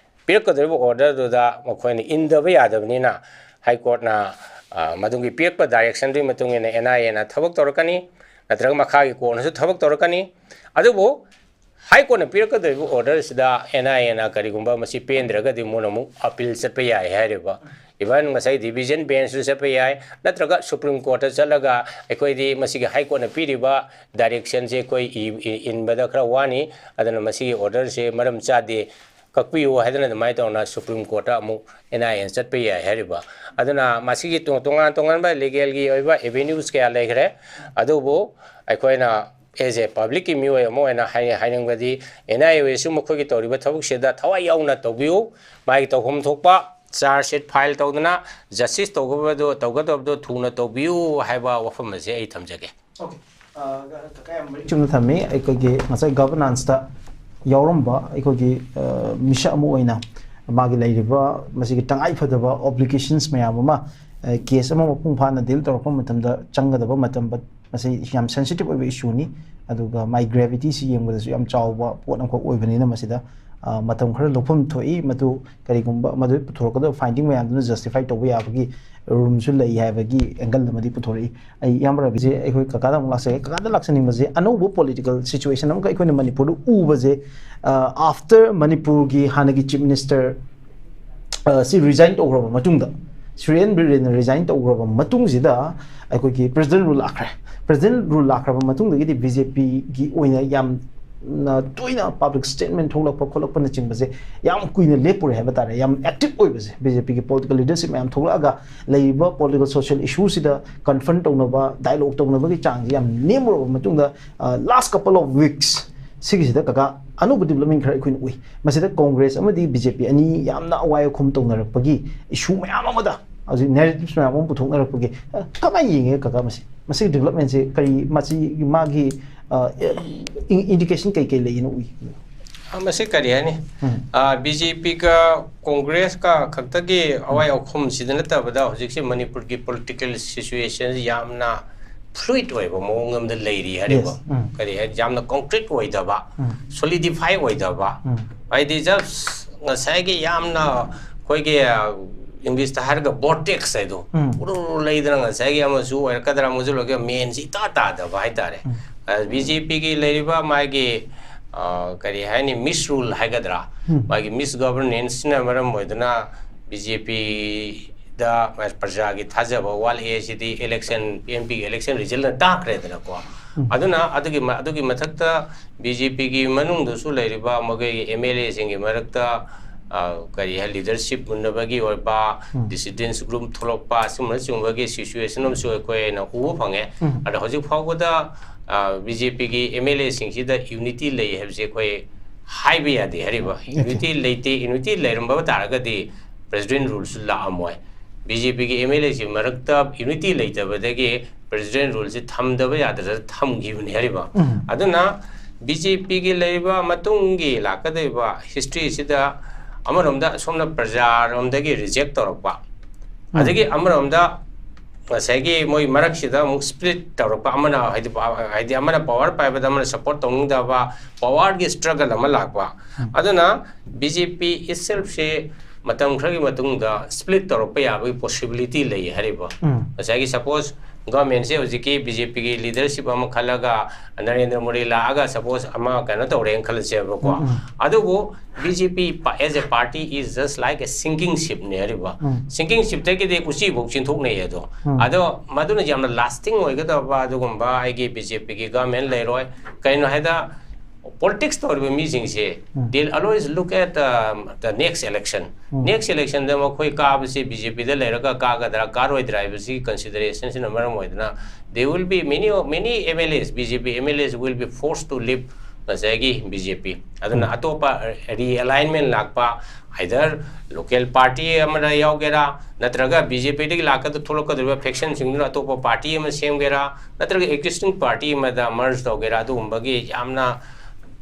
ꯄꯤꯔꯛꯀꯗꯧꯔꯤꯕ ꯑꯣꯔꯗꯔꯗꯨꯗ ꯃꯈꯣꯏꯅ ꯏꯟꯗꯕ ꯌꯥꯗꯕꯅꯤꯅ ꯍꯥꯏ ꯀꯣꯔꯠꯅ, ꯑ, ꯃꯗꯨꯒꯤ ꯄꯤꯔꯛꯄ ꯗꯥꯏꯔꯦꯛꯁꯟꯗꯨꯒꯤ ꯃꯇꯨꯡ ꯏꯟꯅ ꯑꯦꯟ ꯑꯥꯏ ꯑꯦꯅ ꯊꯕꯛ ꯇꯧꯔꯛꯀꯅꯤ, ꯅꯠꯇ꯭ꯔꯒ ꯃꯈꯥꯒꯤ ꯀꯣꯔꯠꯅꯁꯨ ꯊꯕꯛ ꯇꯧꯔꯛꯀꯅꯤ꯫ ꯑꯗꯨꯕꯨ ꯍꯥꯏ ꯀꯣꯔꯠꯅ ꯄꯤꯔꯛꯀꯗꯧꯔꯤꯕ ꯑꯣꯔꯗꯔꯁꯤꯗ ꯑꯦꯟ ꯑꯥꯏ ꯑꯦꯅ ꯀꯔꯤꯒꯨꯝꯕ ꯃꯁꯤ ꯄꯦꯟꯗ꯭ꯔꯒꯗꯤ ꯃꯣꯏꯅ ꯑꯃꯨꯛ ꯑꯄꯤꯜ ꯆꯠꯄ ꯌꯥꯏ ꯍꯥꯏꯔꯤꯕ꯫ ꯏꯚꯟ ꯉꯁꯥꯏ ꯗꯤꯚꯤꯖꯟ ꯕꯦꯟꯁꯁꯨ ꯆꯠꯄ ꯌꯥꯏ, ꯅꯠꯇ꯭ꯔꯒ ꯁꯨꯄ꯭ꯔꯤꯝ ꯀꯣꯔꯠꯇ ꯆꯠꯂꯒ ꯑꯩꯈꯣꯏꯗꯤ ꯃꯁꯤꯒꯤ ꯍꯥꯏ ꯀꯣꯔꯠꯅ ꯄꯤꯔꯤꯕ ꯗꯥꯏꯔꯦꯛꯁꯟꯁꯦ ꯑꯩꯈꯣꯏ ꯏ-, ꯏ-, ꯏꯟꯕꯗ ꯈꯔ ꯋꯥꯅꯤ, ꯑꯗꯨꯅ ꯃꯁꯤꯒꯤ ꯑꯣꯔꯗꯔꯁꯦ ꯃꯔꯝ ꯆꯥꯗꯦ, ꯀꯛꯄꯤꯌꯨ ꯍꯥꯏꯗꯅ ꯑꯗꯨꯃꯥꯏꯅ ꯇꯧꯅ ꯁꯨꯄ꯭ꯔꯤꯝ ꯀꯣꯔꯠꯇ ꯑꯃꯨꯛ ꯑꯦꯟ ꯑꯥꯏ ꯑꯦ ꯆꯠꯄ ꯌꯥꯏ ꯍꯥꯏꯔꯤꯕ꯫ ꯑꯗꯨꯅ ꯃꯁꯤꯒꯤ ꯇꯣ-, ꯇꯣꯉꯥꯟ ꯇꯣꯉꯥꯟꯕ ꯂꯤꯒꯦꯜꯒꯤ ꯑꯣꯏꯕ ꯑꯦꯚꯦꯅ꯭ꯌꯨꯁ ꯀꯌꯥ ꯂꯩꯈ꯭ꯔꯦ꯫ ꯑꯗꯨꯕꯨ ꯑꯩꯈꯣꯏꯅ as a ꯄꯕ꯭ꯂꯤꯛꯀꯤ ꯃꯤꯑꯣꯏ ꯑꯃ ꯑꯣꯏꯅ ꯍꯥꯏ-, ꯍꯥꯏꯅꯤꯡꯕꯗꯤ ꯑꯦꯟ ꯑꯥꯏ ꯑꯦꯁꯨ ꯃꯈꯣꯏꯒꯤ ꯇꯧꯔꯤꯕ ꯊꯕꯛꯁꯤꯗ ꯊꯋꯥꯏ ꯌꯥꯎꯅ ꯇꯧꯕꯤꯌꯨ꯫ ꯃꯥꯒꯤ ꯇꯧꯐꯝ ꯊꯣꯛꯄ ꯆꯥꯔꯖ ꯁꯤꯠ ꯐꯥꯏꯜ ꯇꯧꯗꯅ ꯖꯁꯇꯤꯁ ꯇꯧꯒꯗꯕꯗꯣ, ꯇꯧꯒꯗꯕꯗꯣ ꯊꯨꯅ ꯇꯧꯕꯤꯌꯨ ꯍꯥꯏꯕ ꯋꯥꯐꯝ ꯑꯁꯦ ꯑꯩ ꯊꯝꯖꯒꯦ꯫ ꯑꯣꯀꯦ꯫ ꯑ, ꯀꯀꯥ ꯌꯥꯝ ꯃꯔꯤꯛ ꯆꯨꯝꯅ ꯊꯝꯃꯤ꯫ ꯑꯩꯈꯣꯏꯒꯤ ꯉꯁꯥꯏ ꯒꯚꯔꯅꯥꯟꯁꯇ ꯌꯥꯎꯔꯝꯕ ꯑꯩꯈꯣꯏꯒꯤ, ꯑ, ꯃꯤꯁꯛ ꯑꯃ ꯑꯣꯏꯅ ꯃꯥꯒꯤ ꯂꯩꯔꯤꯕ ꯃꯁꯤꯒꯤ ꯇꯉꯥꯏ ꯐꯗꯕ ꯑꯣꯕ꯭ꯂꯤꯒꯦꯁꯟꯁ ꯃꯌꯥꯝ ꯑꯃ, ꯑ, ꯀꯦꯁ ꯑꯃ ꯃꯄꯨꯡ ꯐꯥꯅ ꯗꯤꯜ ꯇꯧꯔꯛꯄ ꯃꯇꯝꯗ ꯆꯪꯒꯗꯕ ꯃꯇꯝ, ꯃꯁꯤ ꯌꯥꯝ ꯁꯦꯟꯁꯤꯇꯤꯚ ꯑꯣꯏꯕ ꯏꯁꯨꯅꯤ꯫ ꯑꯗꯨꯒ ꯃꯥꯏ ꯒ꯭ꯔꯦꯚꯤꯇꯤꯁꯤ ꯌꯦꯡꯕꯗꯁꯨ ꯌꯥꯝ ꯆꯥꯎꯕ ꯄꯣꯠ ꯑꯃꯈꯛ ꯑꯣꯏꯕꯅꯤꯅ ꯃꯁꯤꯗ, ꯑ, ꯃꯇꯝ ꯈꯔ ꯂꯧꯐꯝ ꯊꯣꯛꯏ꯫ ꯃꯗꯨ ꯀꯔꯤꯒꯨꯝꯕ ꯃꯗꯨ ꯄꯨꯊꯣꯔꯛꯀꯗꯕ ꯐꯥꯏꯟꯗꯤꯡ ꯃꯌꯥꯝꯗꯨꯅ ꯖꯁꯇꯤꯐꯥꯏ ꯇꯧꯕ ꯌꯥꯕꯒꯤ ꯔꯨꯝꯁꯨ ꯂꯩ ꯍꯥꯏꯕꯒꯤ ꯑꯦꯡꯒꯜ ꯑꯃꯗꯤ ꯄꯨꯊꯣꯔꯛꯏ꯫ ꯑꯩ ꯏꯌꯥꯝꯕ ꯔꯕꯤꯁꯦ ꯑꯩꯈꯣꯏ ꯀꯀꯥꯗ ꯑꯃꯨꯛ ꯂꯥꯛꯆꯒꯦ꯫ ꯀꯀꯥꯗ ꯂꯥꯛꯆꯅꯤꯡꯕꯁꯦ ꯑꯅꯧꯕ ꯄꯣꯂꯤꯇꯤꯀꯦꯜ ꯁꯤꯆꯨꯋꯦꯁꯟ ꯑꯃꯈꯛ ꯑꯩꯈꯣꯏꯅ ꯃꯅꯤꯄꯨꯔꯗ ꯎꯕꯁꯦ, ꯑ, ꯑꯥꯐꯇꯔ ꯃꯅꯤꯄꯨꯔꯒꯤ ꯍꯥꯟꯅꯒꯤ ꯆꯤꯐ ꯃꯤꯅꯤꯁꯇꯔ, ꯑ, ꯁꯤ ꯔꯤꯖꯥꯏꯟ ꯇꯧꯈ꯭ꯔꯕ ꯃꯇꯨꯡꯗ, ꯁꯨꯔꯦꯟ ꯕꯤꯔꯦꯟꯅ ꯔꯤꯖꯥꯏꯟ ꯇꯧꯈ꯭ꯔꯕ ꯃꯇꯨꯡꯁꯤꯗ ꯑꯩꯈꯣꯏꯒꯤ ꯄ꯭ꯔꯦꯁꯤꯗꯦꯟ ꯔꯨꯜ ꯂꯥꯛꯈ꯭ꯔꯦ꯫ ꯄ꯭ꯔꯦꯁꯤꯗꯦꯟ ꯔꯨꯜ ꯂꯥꯛꯈ꯭ꯔꯕ ꯃꯇꯨꯡꯗꯒꯤꯗꯤ ꯕꯤ ꯖꯦ ꯄꯤꯒꯤ ꯑꯣꯏꯅ ꯌꯥꯝꯅ ꯇꯣꯏꯅ ꯄꯕ꯭ꯂꯤꯛ ꯁ꯭ꯇꯦꯠꯃꯦꯟ ꯊꯣꯛꯂꯛꯄ ꯈꯣꯠꯂꯛꯄꯅꯆꯤꯡꯕꯁꯦ ꯌꯥꯝ ꯀꯨꯏꯅ ꯂꯦꯞꯄꯨꯔꯦ ꯍꯥꯏꯕ ꯇꯥꯔꯦ꯫ ꯌꯥꯝ ꯑꯦꯛꯇꯤꯚ ꯑꯣꯏꯕꯁꯦ, ꯕꯤ ꯖꯦ ꯄꯤꯒꯤ ꯄꯣꯂꯤꯇꯤꯀꯦꯜ ꯂꯤꯗꯔꯁꯤꯞ ꯃꯌꯥꯝ ꯊꯣꯛꯂꯛꯑꯒ ꯂꯩꯔꯤꯕ ꯄꯣꯂꯤꯇꯤꯀꯦꯜ ꯁꯣꯁꯤꯌꯦꯜ ꯏꯁꯨꯁꯤꯗ ꯀꯟꯐ꯭ꯔꯟꯠ ꯇꯧꯅꯕ, ꯗꯥꯏꯂꯣꯒ ꯇꯧꯅꯕꯒꯤ ꯆꯥꯡꯁꯤ ꯌꯥꯝ ꯅꯦꯝꯃꯨꯔꯕ ꯃꯇꯨꯡꯗ, ꯑ, ꯂꯥꯁ ꯀꯄꯜ ꯑꯣꯐ ꯋꯤꯛꯁ ꯁꯤꯒꯤꯁꯤꯗ ꯀꯀꯥ ꯑꯅꯧꯕ ꯗꯤꯕ꯭ꯂꯞꯃꯦꯟ ꯈꯔ ꯑꯩꯈꯣꯏꯅ ꯎꯏ꯫ ꯃꯁꯤꯗ ꯀꯣꯡꯒ꯭ꯔꯦꯁ ꯑꯃꯗꯤ ꯕꯤ ꯖꯦ ꯄꯤ ꯑꯅꯤ ꯌꯥꯝꯅ ꯑꯋꯥꯏ ꯑꯈꯨꯝ ꯇꯧꯅꯔꯛꯄꯒꯤ ꯏꯁꯨ ꯃꯌꯥꯝ ꯑꯃꯗ ꯍꯧꯖꯤꯛ ꯅꯦꯔꯦꯇꯤꯚꯁ ꯃꯌꯥꯝ ꯑꯃ ꯄꯨꯊꯣꯛꯅꯔꯛꯄꯒꯤ, ꯑ, ꯀꯃꯥꯏꯅ ꯌꯦꯡꯉꯦ ꯀꯀꯥ ꯃꯁꯤ? ꯃꯁꯤꯒꯤ ꯗꯤꯕ꯭ꯂꯞꯃꯦꯟꯁꯦ ꯀꯔꯤ, ꯃꯁꯤ ꯃꯥꯒꯤ, ꯑ, ꯏꯟ-, ꯏꯟꯗꯤꯀꯦꯁꯟ ꯀꯩ ꯀꯩ ꯂꯩꯅ ꯎꯏ? ꯑ, ꯃꯁꯤ ꯀꯔꯤ ꯍꯥꯏꯅꯤ? ꯎꯝ꯫ ꯑ, ꯕꯤ ꯖꯦ ꯄꯤꯒ ꯀꯣꯡꯒ꯭ꯔꯦꯁꯀ ꯈꯛꯇꯒꯤ ꯑꯋꯥꯏ ꯑꯈꯨꯝꯁꯤꯗ ꯅꯠꯇꯕꯗ ꯍꯧꯖꯤꯛꯁꯦ ꯃꯅꯤꯄꯨꯔꯒꯤ ꯄꯣꯂꯤꯇꯤꯀꯦꯜ ꯁꯤꯆꯨꯋꯦꯁꯟ ꯌꯥꯝꯅ ꯐ꯭ꯂꯨꯏꯗ ꯑꯣꯏꯕ ꯃꯑꯣꯡ ꯑꯃꯗ ꯂꯩꯔꯤ ꯍꯥꯏꯔꯤꯕ꯫ Yes. ꯎꯝ꯫ ꯀꯔꯤ ꯍꯥꯏ, ꯌꯥꯝꯅ ꯀꯣꯡꯀ꯭ꯔꯤꯠ ꯑꯣꯏꯗꯕ, ꯎꯝ꯫ ꯁꯣꯂꯤꯗꯤꯐꯥꯏ ꯑꯣꯏꯗꯕ꯫ ꯎꯝ꯫ ꯍꯥꯏꯗꯤ just ꯉꯁꯥꯏꯒꯤ ꯌꯥꯝꯅ ꯑꯩꯈꯣꯏꯒꯤ, ꯑ, ꯏꯪꯂꯤꯁꯇ ꯍꯥꯏꯔꯒ ꯕꯣꯔꯇꯦꯛꯁ ꯍꯥꯏꯗꯣ, ꯎꯝ꯫ ꯎꯔꯨ ꯎꯔꯨ ꯂꯩꯗꯅ ꯉꯁꯥꯏꯒꯤ ꯑꯃꯁꯨ ꯑꯣꯏꯔꯛꯀꯗ꯭ꯔꯥ ꯑꯃꯁꯨ ꯑꯣꯏꯔꯛꯀꯗ꯭ꯔꯥ ꯃꯦꯟꯁꯤ ꯏꯇꯥ ꯇꯥꯗꯕ ꯍꯥꯏꯇꯥꯔꯦ꯫ ꯎꯝ꯫ ꯑ, ꯕꯤ ꯖꯦ ꯄꯤꯒꯤ ꯂꯩꯔꯤꯕ ꯃꯥꯒꯤ, ꯑ, ꯀꯔꯤ ꯍꯥꯏꯅꯤ, ꯃꯤꯁ ꯔꯨꯜ ꯍꯥꯏꯒꯗ꯭ꯔꯥ, ꯎꯝ꯫ ꯃꯥꯒꯤ ꯃꯤꯁ ꯒꯚꯔꯅꯦꯟꯁꯁꯤꯅ ꯃꯔꯝ ꯑꯣꯏꯗꯨꯅ ꯕꯤ ꯖꯦ ꯄꯤꯗ ꯄ꯭ꯔꯖꯥꯒꯤ ꯊꯥꯖꯕ ꯋꯥꯠꯂꯛꯑꯦ꯫ ꯁꯤꯗꯤ ꯏꯂꯦꯛꯁꯟ, ꯄꯤ ꯑꯦꯝ ꯄꯤꯒꯤ ꯏꯂꯦꯛꯁꯟ ꯔꯤꯖꯜꯅ ꯇꯥꯛꯈ꯭ꯔꯦꯗꯅꯀꯣ꯫ ꯑꯗꯨꯅ ꯑꯗꯨꯒꯤ ꯃ- ꯑꯗꯨꯒꯤ ꯃꯊꯛꯇ ꯕꯤ ꯖꯦ ꯄꯤꯒꯤ ꯃꯅꯨꯡꯗꯁꯨ ꯂꯩꯔꯤꯕ ꯃꯈꯣꯏꯒꯤ ꯑꯦꯝ ꯑꯦꯜ ꯑꯦꯁꯤꯡꯒꯤ ꯃꯔꯛꯇ, ꯑ, ꯀꯔꯤ ꯍꯥꯏ, ꯂꯤꯗꯔꯁꯤꯞ ꯃꯨꯟꯅꯕꯒꯤ ꯑꯣꯏꯕ, ꯗꯤꯁꯤꯗꯦꯟꯁ ꯒ꯭ꯔꯨꯞ ꯊꯣꯛꯂꯛꯄ, ꯑꯁꯤꯒꯨꯝꯕꯅꯆꯤꯡꯕꯒꯤ ꯁꯤꯆꯨꯋꯦꯁꯟ ꯑꯃꯁꯨ ꯑꯩꯈꯣꯏꯅ ꯎꯕ ꯐꯪꯉꯦ꯫ ꯑꯗꯣ ꯍꯧꯖꯤꯛ ꯐꯥꯎꯕꯗ ꯕꯤ ꯖꯦ ꯄꯤꯒꯤ ꯑꯦꯝ ꯑꯦꯜ ꯑꯦꯁꯤꯡꯁꯤꯗ ꯌꯨꯅꯤꯇꯤ ꯂꯩ ꯍꯥꯏꯕꯁꯦ ꯑꯩꯈꯣꯏ ꯍꯥꯏꯕ ꯌꯥꯗꯦ꯫ ꯍꯥꯏꯔꯤꯕ ꯌꯨꯅꯤꯇꯤ ꯂꯩꯇꯦ꯫ ꯌꯨꯅꯤꯇꯤ ꯂꯩꯔꯝꯕ ꯇꯥꯔꯒꯗꯤ ꯄ꯭ꯔꯦꯁꯤꯗꯦꯟ ꯔꯨꯜꯁꯨ ꯂꯥꯛꯑꯝꯃꯣꯏ꯫ ꯕꯤ ꯖꯦ ꯄꯤꯒꯤ ꯑꯦꯝ ꯑꯦꯜ ꯑꯦꯁꯤ ꯃꯔꯛꯇ ꯌꯨꯅꯤꯇꯤ ꯂꯩꯇꯕꯗꯒꯤ ꯄ꯭ꯔꯦꯁꯤꯗꯦꯟ ꯔꯨꯜꯁꯤ ꯊꯝꯗꯕ ꯌꯥꯗꯗꯅ ꯊꯝꯈꯤꯕꯅꯤ꯫ ꯍꯥꯏꯔꯤꯕ ꯑꯗꯨꯅ ꯕꯤ ꯖꯦ ꯄꯤꯒꯤ ꯂꯩꯔꯤꯕ ꯃꯇꯨꯡꯒꯤ ꯂꯥꯛꯀꯗꯧꯔꯤꯕ ꯍꯤꯁꯇ꯭ꯔꯤꯁꯤꯗ ꯑꯃꯔꯣꯝꯗ ꯁꯣꯝꯅ ꯄ꯭ꯔꯖꯥꯔꯣꯝꯗꯒꯤ ꯔꯤꯖꯦꯛ ꯇꯧꯔꯛꯄ, ꯑꯗꯒꯤ ꯑꯃꯔꯣꯝꯗ ꯉꯁꯥꯏꯒꯤ ꯃꯣꯏ ꯃꯔꯛꯁꯤꯗ ꯑꯃꯨꯛ ꯁ꯭ꯄ꯭ꯂꯤꯠ ꯇꯧꯔꯛꯄ, ꯑꯃꯅ ꯍꯥꯏꯗꯤ ꯍꯥꯏꯗꯤ ꯑꯃꯅ ꯄꯋꯥꯔ ꯄꯥꯏꯕꯗ ꯑꯃꯅ ꯁꯞꯄꯣꯔꯠ ꯇꯧꯅꯤꯡꯗꯕ, ꯄꯋꯥꯔꯒꯤ ꯁ꯭ꯇ꯭ꯔꯒꯜ ꯑꯃ ꯂꯥꯛꯄ꯫ ꯑꯗꯨꯅ ꯕꯤ ꯖꯦ ꯄꯤ ꯏꯠꯁꯦꯜꯐꯁꯦ ꯃꯇꯝ ꯈꯔꯒꯤ ꯃꯇꯨꯡꯗ ꯁ꯭ꯄ꯭ꯂꯤꯠ ꯇꯧꯔꯛꯄ ꯌꯥꯕꯒꯤ ꯄꯣꯁꯤꯕꯤꯂꯤꯇꯤ ꯂꯩ꯫ ꯍꯥꯏꯔꯤꯕ ꯉꯁꯥꯏꯒꯤ, ꯁꯄꯣꯁ, ꯒꯚꯔꯟꯃꯦꯟꯁꯦ ꯍꯧꯖꯤꯛꯀꯤ ꯕꯤ ꯖꯦ ꯄꯤꯒꯤ ꯂꯤꯗꯔꯁꯤꯞ ꯑꯃ ꯈꯜꯂꯒ ꯅꯔꯦꯟꯗ꯭ꯔ ꯃꯣꯗꯤ ꯂꯥꯛꯑꯒ, ꯁꯄꯣꯁ, ꯑꯃ ꯀꯩꯅꯣ ꯇꯧꯔꯦꯅ ꯈꯜꯂꯁꯦꯕꯀꯣ꯫ ꯑꯗꯨꯕꯨ B J P as a party is just like a sinking shipꯅꯦ꯫ ꯍꯥꯏꯔꯤꯕ ꯁꯤꯡꯀꯤꯡ ꯁꯤꯞꯇꯒꯤꯗꯤ ꯎꯆꯤꯐꯥꯎ ꯆꯦꯟꯊꯣꯛꯅꯩ꯫ ꯑꯗꯣ ꯑꯗꯣ ꯃꯗꯨꯅ ꯌꯥꯝꯅ ꯂꯥꯁꯇꯤꯡ ꯑꯣꯏꯒꯗꯕ ꯑꯗꯨꯒꯨꯝꯕ ꯑꯩꯒꯤ ꯕꯤ ꯖꯦ ꯄꯤꯒꯤ ꯒꯚꯔꯟꯃꯦꯟ ꯂꯩꯔꯣꯏ꯫ ꯀꯩꯅꯣ ꯍꯥꯏꯗ, ꯄꯣꯂꯤꯇꯤꯛꯁ ꯇꯧꯔꯤꯕ ꯃꯤꯁꯤꯡꯁꯦ, they'll always look at the next election. Next electionꯗ ꯃꯈꯣꯏ ꯀꯥꯕꯁꯤ ꯕꯤ ꯖꯦ ꯄꯤꯗ ꯂꯩꯔꯒ ꯀꯥꯒꯗ꯭ꯔꯥ ꯀꯥꯔꯣꯏꯗ꯭ꯔꯥ ꯍꯥꯏꯕꯁꯤꯒꯤ ꯀꯟꯁꯤꯗꯔꯦꯁꯟꯁꯤꯅ ꯃꯔꯝ ꯑꯣꯏꯗꯅ, they will be many, many M L As, B J P M L As will be forced to leave ꯉꯁꯥꯏꯒꯤ ꯕꯤ ꯖꯦ ꯄꯤ꯫ ꯑꯗꯨꯅ ꯑꯇꯣꯞꯄ ꯔꯤꯑꯦꯂꯥꯏꯟꯃꯦꯟ ꯂꯥꯛꯄ, either local party ꯑꯃꯗ ꯌꯥꯎꯒꯦꯔꯥ, ꯅꯠꯇ꯭ꯔꯒ ꯕꯤ ꯖꯦ ꯄꯤꯗꯒꯤ ꯂꯥꯛꯀꯗ ꯊꯣꯛꯂꯛꯀꯗꯧꯔꯤꯕ ꯐꯦꯛꯁꯟꯁꯤꯡꯗꯨꯅ ꯑꯇꯣꯞꯄ ꯄꯥꯔꯇꯤ ꯑꯃ ꯁꯦꯝꯒꯦꯔꯥ, ꯅꯠꯇ꯭ꯔꯒ ꯑꯦꯛꯖꯤꯁꯇꯤꯡ ꯄꯥꯔꯇꯤ ꯑꯃꯗ ꯃꯔꯖ ꯇꯧꯒꯦꯔꯥ, ꯑꯗꯨꯒꯨꯝꯕꯒꯤ ꯌꯥꯝꯅ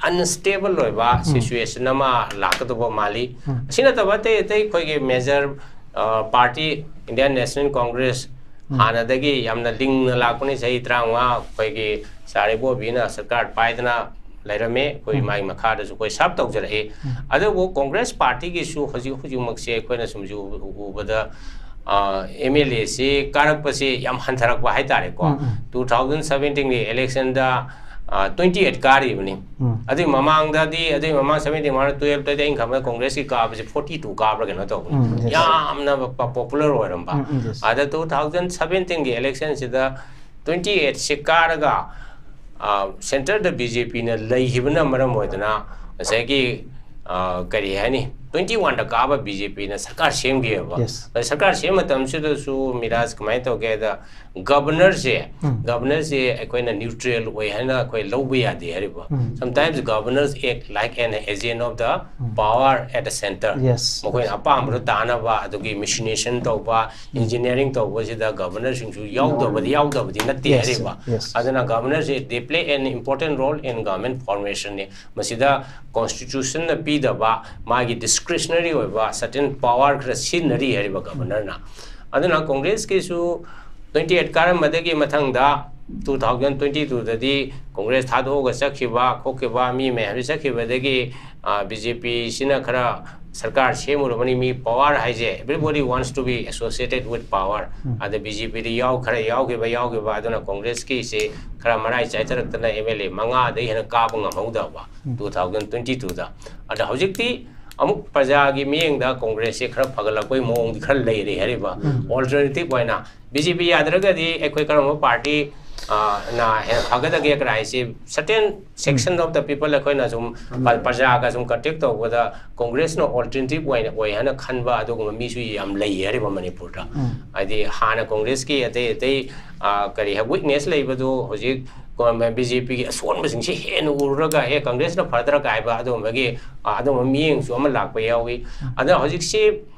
ꯑꯟꯁꯇꯦꯕꯜ ꯑꯣꯏꯕ ꯁꯤꯆꯨꯋꯦꯁꯟ ꯑꯃ ꯂꯥꯛꯀꯗꯧꯕ ꯃꯥꯜꯂꯤ꯫ ꯑꯁꯤ ꯅꯠꯇꯕ ꯑꯇꯩ ꯑꯇꯩ ꯑꯩꯈꯣꯏꯒꯤ major party, Indian National Congress, ꯍꯥꯟꯅꯗꯒꯤ ꯌꯥꯝꯅ ꯂꯤꯡꯅ ꯂꯥꯛꯄꯅꯤ꯫ ꯆꯍꯤ ꯇꯔꯥꯃꯉꯥ ꯑꯩꯈꯣꯏꯒꯤ ꯁꯥꯔ ꯏꯕꯣꯕꯤꯅ ꯁꯔꯀꯥꯔ ꯄꯥꯏꯗꯅ ꯂꯩꯔꯝꯃꯦ꯫ ꯑꯩꯈꯣꯏ ꯃꯥꯒꯤ ꯃꯈꯥꯗꯁꯨ ꯑꯩꯈꯣꯏ ꯁꯔꯞ ꯇꯧꯖꯔꯛꯏ꯫ ꯑꯗꯨꯕꯨ ꯀꯣꯡꯒ꯭ꯔꯦꯁ ꯄꯥꯔꯇꯤꯒꯤꯁꯨ ꯍꯧꯖꯤꯛ ꯍꯧꯖꯤꯛꯃꯛꯁꯦ ꯑꯩꯈꯣꯏꯅ ꯁꯨꯝ ꯎ- ꯎꯕꯗ, ꯑꯦꯝ ꯑꯦꯜ ꯑꯦꯁꯤ ꯀꯥꯔꯛꯄꯁꯤ ꯌꯥꯝ ꯍꯟꯊꯔꯛꯄ ꯍꯥꯏꯇꯥꯔꯦꯀꯣ꯫ ꯇꯨ ꯊꯥꯎꯖꯟ ꯁꯕꯦꯟꯇꯤꯟꯒꯤ ꯏꯂꯦꯛꯁꯟꯗ ꯇ꯭ꯋꯦꯟꯇꯤ ꯑꯩꯠ ꯀꯥꯔꯤꯕꯅꯤ꯫ ꯑꯗꯨꯏ ꯃꯃꯥꯡꯗꯗꯤ, ꯑꯗꯨꯏ ꯃꯃꯥꯡ ꯁꯕꯦꯟꯇꯤꯟ ꯃꯃꯥꯡꯗ ꯇꯨꯌꯦꯜꯞꯇꯗꯤ ꯑꯩꯅ ꯈꯪꯕꯗ ꯀꯣꯡꯒ꯭ꯔꯦꯁꯀꯤ ꯀꯥꯕꯁꯤ ꯐꯣꯔꯇꯤ ꯇꯨ ꯀꯥꯕ꯭ꯔꯥ ꯀꯩꯅꯣ ꯇꯧꯕꯅꯤ꯫ ꯌꯥꯝꯅ ꯄꯣꯄꯨꯂꯔ ꯑꯣꯏꯔꯝꯕ꯫ ꯑꯗ ꯇꯨ ꯊꯥꯎꯖꯟ ꯁꯕꯦꯟꯇꯤꯟꯒꯤ ꯏꯂꯦꯛꯁꯟꯁꯤꯗ ꯇ꯭ꯋꯦꯟꯇꯤ ꯑꯩꯠꯁꯤ ꯀꯥꯔꯒ ꯁꯦꯟꯇꯔꯗ ꯕꯤ ꯖꯦ ꯄꯤꯅ ꯂꯩꯈꯤꯕꯅ ꯃꯔꯝ ꯑꯣꯏꯗꯅ ꯉꯁꯥꯏꯒꯤ, ꯑ, ꯀꯔꯤ ꯍꯥꯏꯅꯤ, ꯇ꯭ꯋꯦꯟꯇꯤ ꯋꯥꯟꯗ ꯀꯥꯕ ꯕꯤ ꯖꯦ ꯄꯤꯅ ꯁꯔꯀꯥꯔ ꯁꯦꯝꯈꯤꯑꯕ꯫ Yes. ꯑꯗ ꯁꯔꯀꯥꯔ ꯁꯦꯝꯕ ꯃꯇꯝꯁꯤꯗꯁꯨ ꯃꯤꯔꯥꯖ ꯀꯃꯥꯏꯅ ꯇꯧꯒꯦ ꯍꯥꯏꯗ, ꯒꯕꯔꯅꯔꯁꯦ ꯎꯝ. ꯒꯕꯔꯅꯔꯁꯦ ꯑꯩꯈꯣꯏꯅ ꯅ꯭ꯌꯨꯇ꯭ꯔꯦꯜ ꯑꯣꯏ ꯍꯥꯏꯅ ꯑꯩꯈꯣꯏ ꯂꯧꯕ ꯌꯥꯗꯦ ꯍꯥꯏꯔꯤꯕ꯫ ꯎꯝ. Sometimes governors act like an agent of the um. power at the center. Yes. ꯃꯈꯣꯏꯅ ꯑꯄꯥꯝꯕꯗꯣ ꯇꯥꯅꯕ, ꯑꯗꯨꯒꯤ ꯃꯦꯁꯤꯅꯦꯁꯟ ꯇꯧꯕ, ꯏꯟꯖꯤꯅꯤꯌꯥꯔꯤꯡ ꯇꯧꯕꯁꯤꯗ ꯒꯕꯔꯅꯔꯁꯤꯡꯁꯨ ꯌꯥꯎꯗꯕꯗꯤ ꯌꯥꯎꯗꯕꯗꯤ ꯅꯠꯇꯦ Yes, ꯍꯥꯏꯔꯤꯕ꯫ yes. ꯑꯗꯨꯅ ꯒꯕꯔꯅꯔꯁꯤ they play an important role in government formationꯅꯤ꯫ ꯃꯁꯤꯗ ꯀꯣꯟꯁꯇꯤꯇ꯭ꯌꯨꯁꯟꯅ ꯄꯤꯗꯕ ꯃꯥꯒꯤ ꯗꯤꯁꯀ꯭ꯔꯤꯁꯅꯔꯤ ꯑꯣꯏꯕ ꯁꯔꯇꯦꯟ ꯄꯋꯥꯔ ꯈꯔ ꯁꯤꯖꯤꯟꯅꯔꯤ ꯍꯥꯏꯔꯤꯕ ꯒꯕꯔꯅꯔꯅ꯫ ꯑꯗꯨꯅ ꯀꯣꯡꯒ꯭ꯔꯦꯁꯀꯤꯁꯨ ꯇ꯭ꯋꯦꯟꯇꯤ ꯑꯩꯠ ꯀꯥꯔꯝꯕꯗꯒꯤ ꯃꯊꯪꯗ ꯇꯨ ꯊꯥꯎꯖꯟ ꯇ꯭ꯋꯦꯟꯇꯤ ꯇꯨꯗꯗꯤ ꯀꯣꯡꯒ꯭ꯔꯦꯁ ꯊꯥꯗꯣꯛꯑꯒ ꯆꯠꯈꯤꯕ ꯈꯣꯠꯈꯤꯕ ꯃꯤ ꯃꯌꯥꯝꯁꯤ ꯆꯠꯈꯤꯕꯗꯒꯤ ꯕꯤ ꯖꯦ ꯄꯤꯁꯤꯅ ꯈꯔ ꯁꯔꯀꯥꯔ ꯁꯦꯝꯃꯨꯔꯕꯅꯤ꯫ ꯃꯤ ꯄꯋꯥꯔ ꯍꯥꯏꯁꯦ, everybody wants to be associated with power꯫ ꯎꯝ. ꯑꯗ ꯕꯤ ꯖꯦ ꯄꯤꯗꯤ ꯌꯥꯎ ꯈꯔ ꯌꯥꯎꯈꯤꯕ ꯌꯥꯎꯈꯤꯕ ꯑꯗꯨꯅ ꯀꯣꯡꯒ꯭ꯔꯦꯁꯀꯤꯁꯤ ꯈꯔ ꯃꯔꯥꯏ ꯆꯥꯏꯊꯔꯛꯇꯅ ꯑꯦꯝ ꯑꯦꯜ ꯑꯦ ꯃꯉꯥꯗꯩ ꯍꯦꯟꯅ ꯀꯥꯕ ꯉꯝꯍꯧꯗꯕ ꯎꯝ. ꯇꯨ ꯊꯥꯎꯖꯟ ꯇ꯭ꯋꯦꯟꯇꯤ ꯇꯨꯗ꯫ ꯑꯗ ꯍꯧꯖꯤꯛꯇꯤ ꯑꯃꯨꯛ ꯄ꯭ꯔꯖꯥꯒꯤ ꯃꯤꯠꯌꯦꯡꯗ ꯀꯣꯡꯒ꯭ꯔꯦꯁꯁꯦ ꯈꯔ ꯐꯒꯠꯂꯛꯄꯒꯤ ꯃꯑꯣꯡꯗꯤ ꯈꯔ ꯂꯩꯔꯦ ꯍꯥꯏꯔꯤꯕ꯫ ꯎꯝ. ꯑꯣꯜꯇꯔꯅꯦꯇꯤꯚ ꯑꯣꯏꯅ ꯕꯤ ꯖꯦ ꯄꯤ ꯌꯥꯗ꯭ꯔꯒꯗꯤ ꯑꯩꯈꯣꯏ ꯀꯔꯝꯕ ꯄꯥꯔꯇꯤ, ꯑ, ꯅ ꯍꯦꯟꯅ ꯐꯒꯗꯒꯦ ꯀꯔꯥꯏꯁꯤ certain section of the people ꯑꯩꯈꯣꯏꯅ ꯁꯨꯝ ꯄ-, ꯄ꯭ꯔꯖꯥꯒ ꯁꯨꯝ ꯀꯟꯇꯦꯛ ꯇꯧꯕꯗ ꯀꯣꯡꯒ꯭ꯔꯦꯁꯅ ꯑꯣꯜꯇꯔꯅꯦꯇꯤꯚ ꯑꯣꯏꯅ ꯑꯣꯏ ꯍꯥꯏꯅ ꯈꯟꯕ ꯑꯗꯨꯒꯨꯝꯕ ꯃꯤꯁꯨ ꯌꯥꯝ ꯂꯩ ꯍꯥꯏꯔꯤꯕ ꯃꯅꯤꯄꯨꯔꯗ꯫ ꯎꯝ. ꯍꯥꯏꯗꯤ ꯍꯥꯟꯅ ꯀꯣꯡꯒ꯭ꯔꯦꯁꯀꯤ ꯑꯇꯩ ꯑꯇꯩ, ꯑ, ꯀꯔꯤ ꯍꯥꯏ, ꯋꯤꯛꯅꯦꯁ ꯂꯩꯕꯗꯨ ꯍꯧꯖꯤꯛ ꯕꯤ ꯖꯦ ꯄꯤꯒꯤ ꯑꯁꯣꯟꯕꯁꯤꯡꯁꯤ ꯍꯦꯟꯅ ꯎꯔꯨꯔꯒ ꯑꯦ ꯀꯣꯡꯒ꯭ꯔꯦꯁꯅ ꯐꯔꯗ꯭ꯔꯥ ꯀꯥꯏꯕ ꯑꯗꯨꯒꯨꯝꯕꯒꯤ, ꯑ, ꯑꯗꯨꯒꯨꯝꯕ ꯃꯤꯠꯌꯦꯡꯁꯨ ꯑꯃ ꯂꯥꯛꯄ ꯌꯥꯎꯏ꯫ ꯑꯗ ꯍꯧꯖꯤꯛꯁꯤ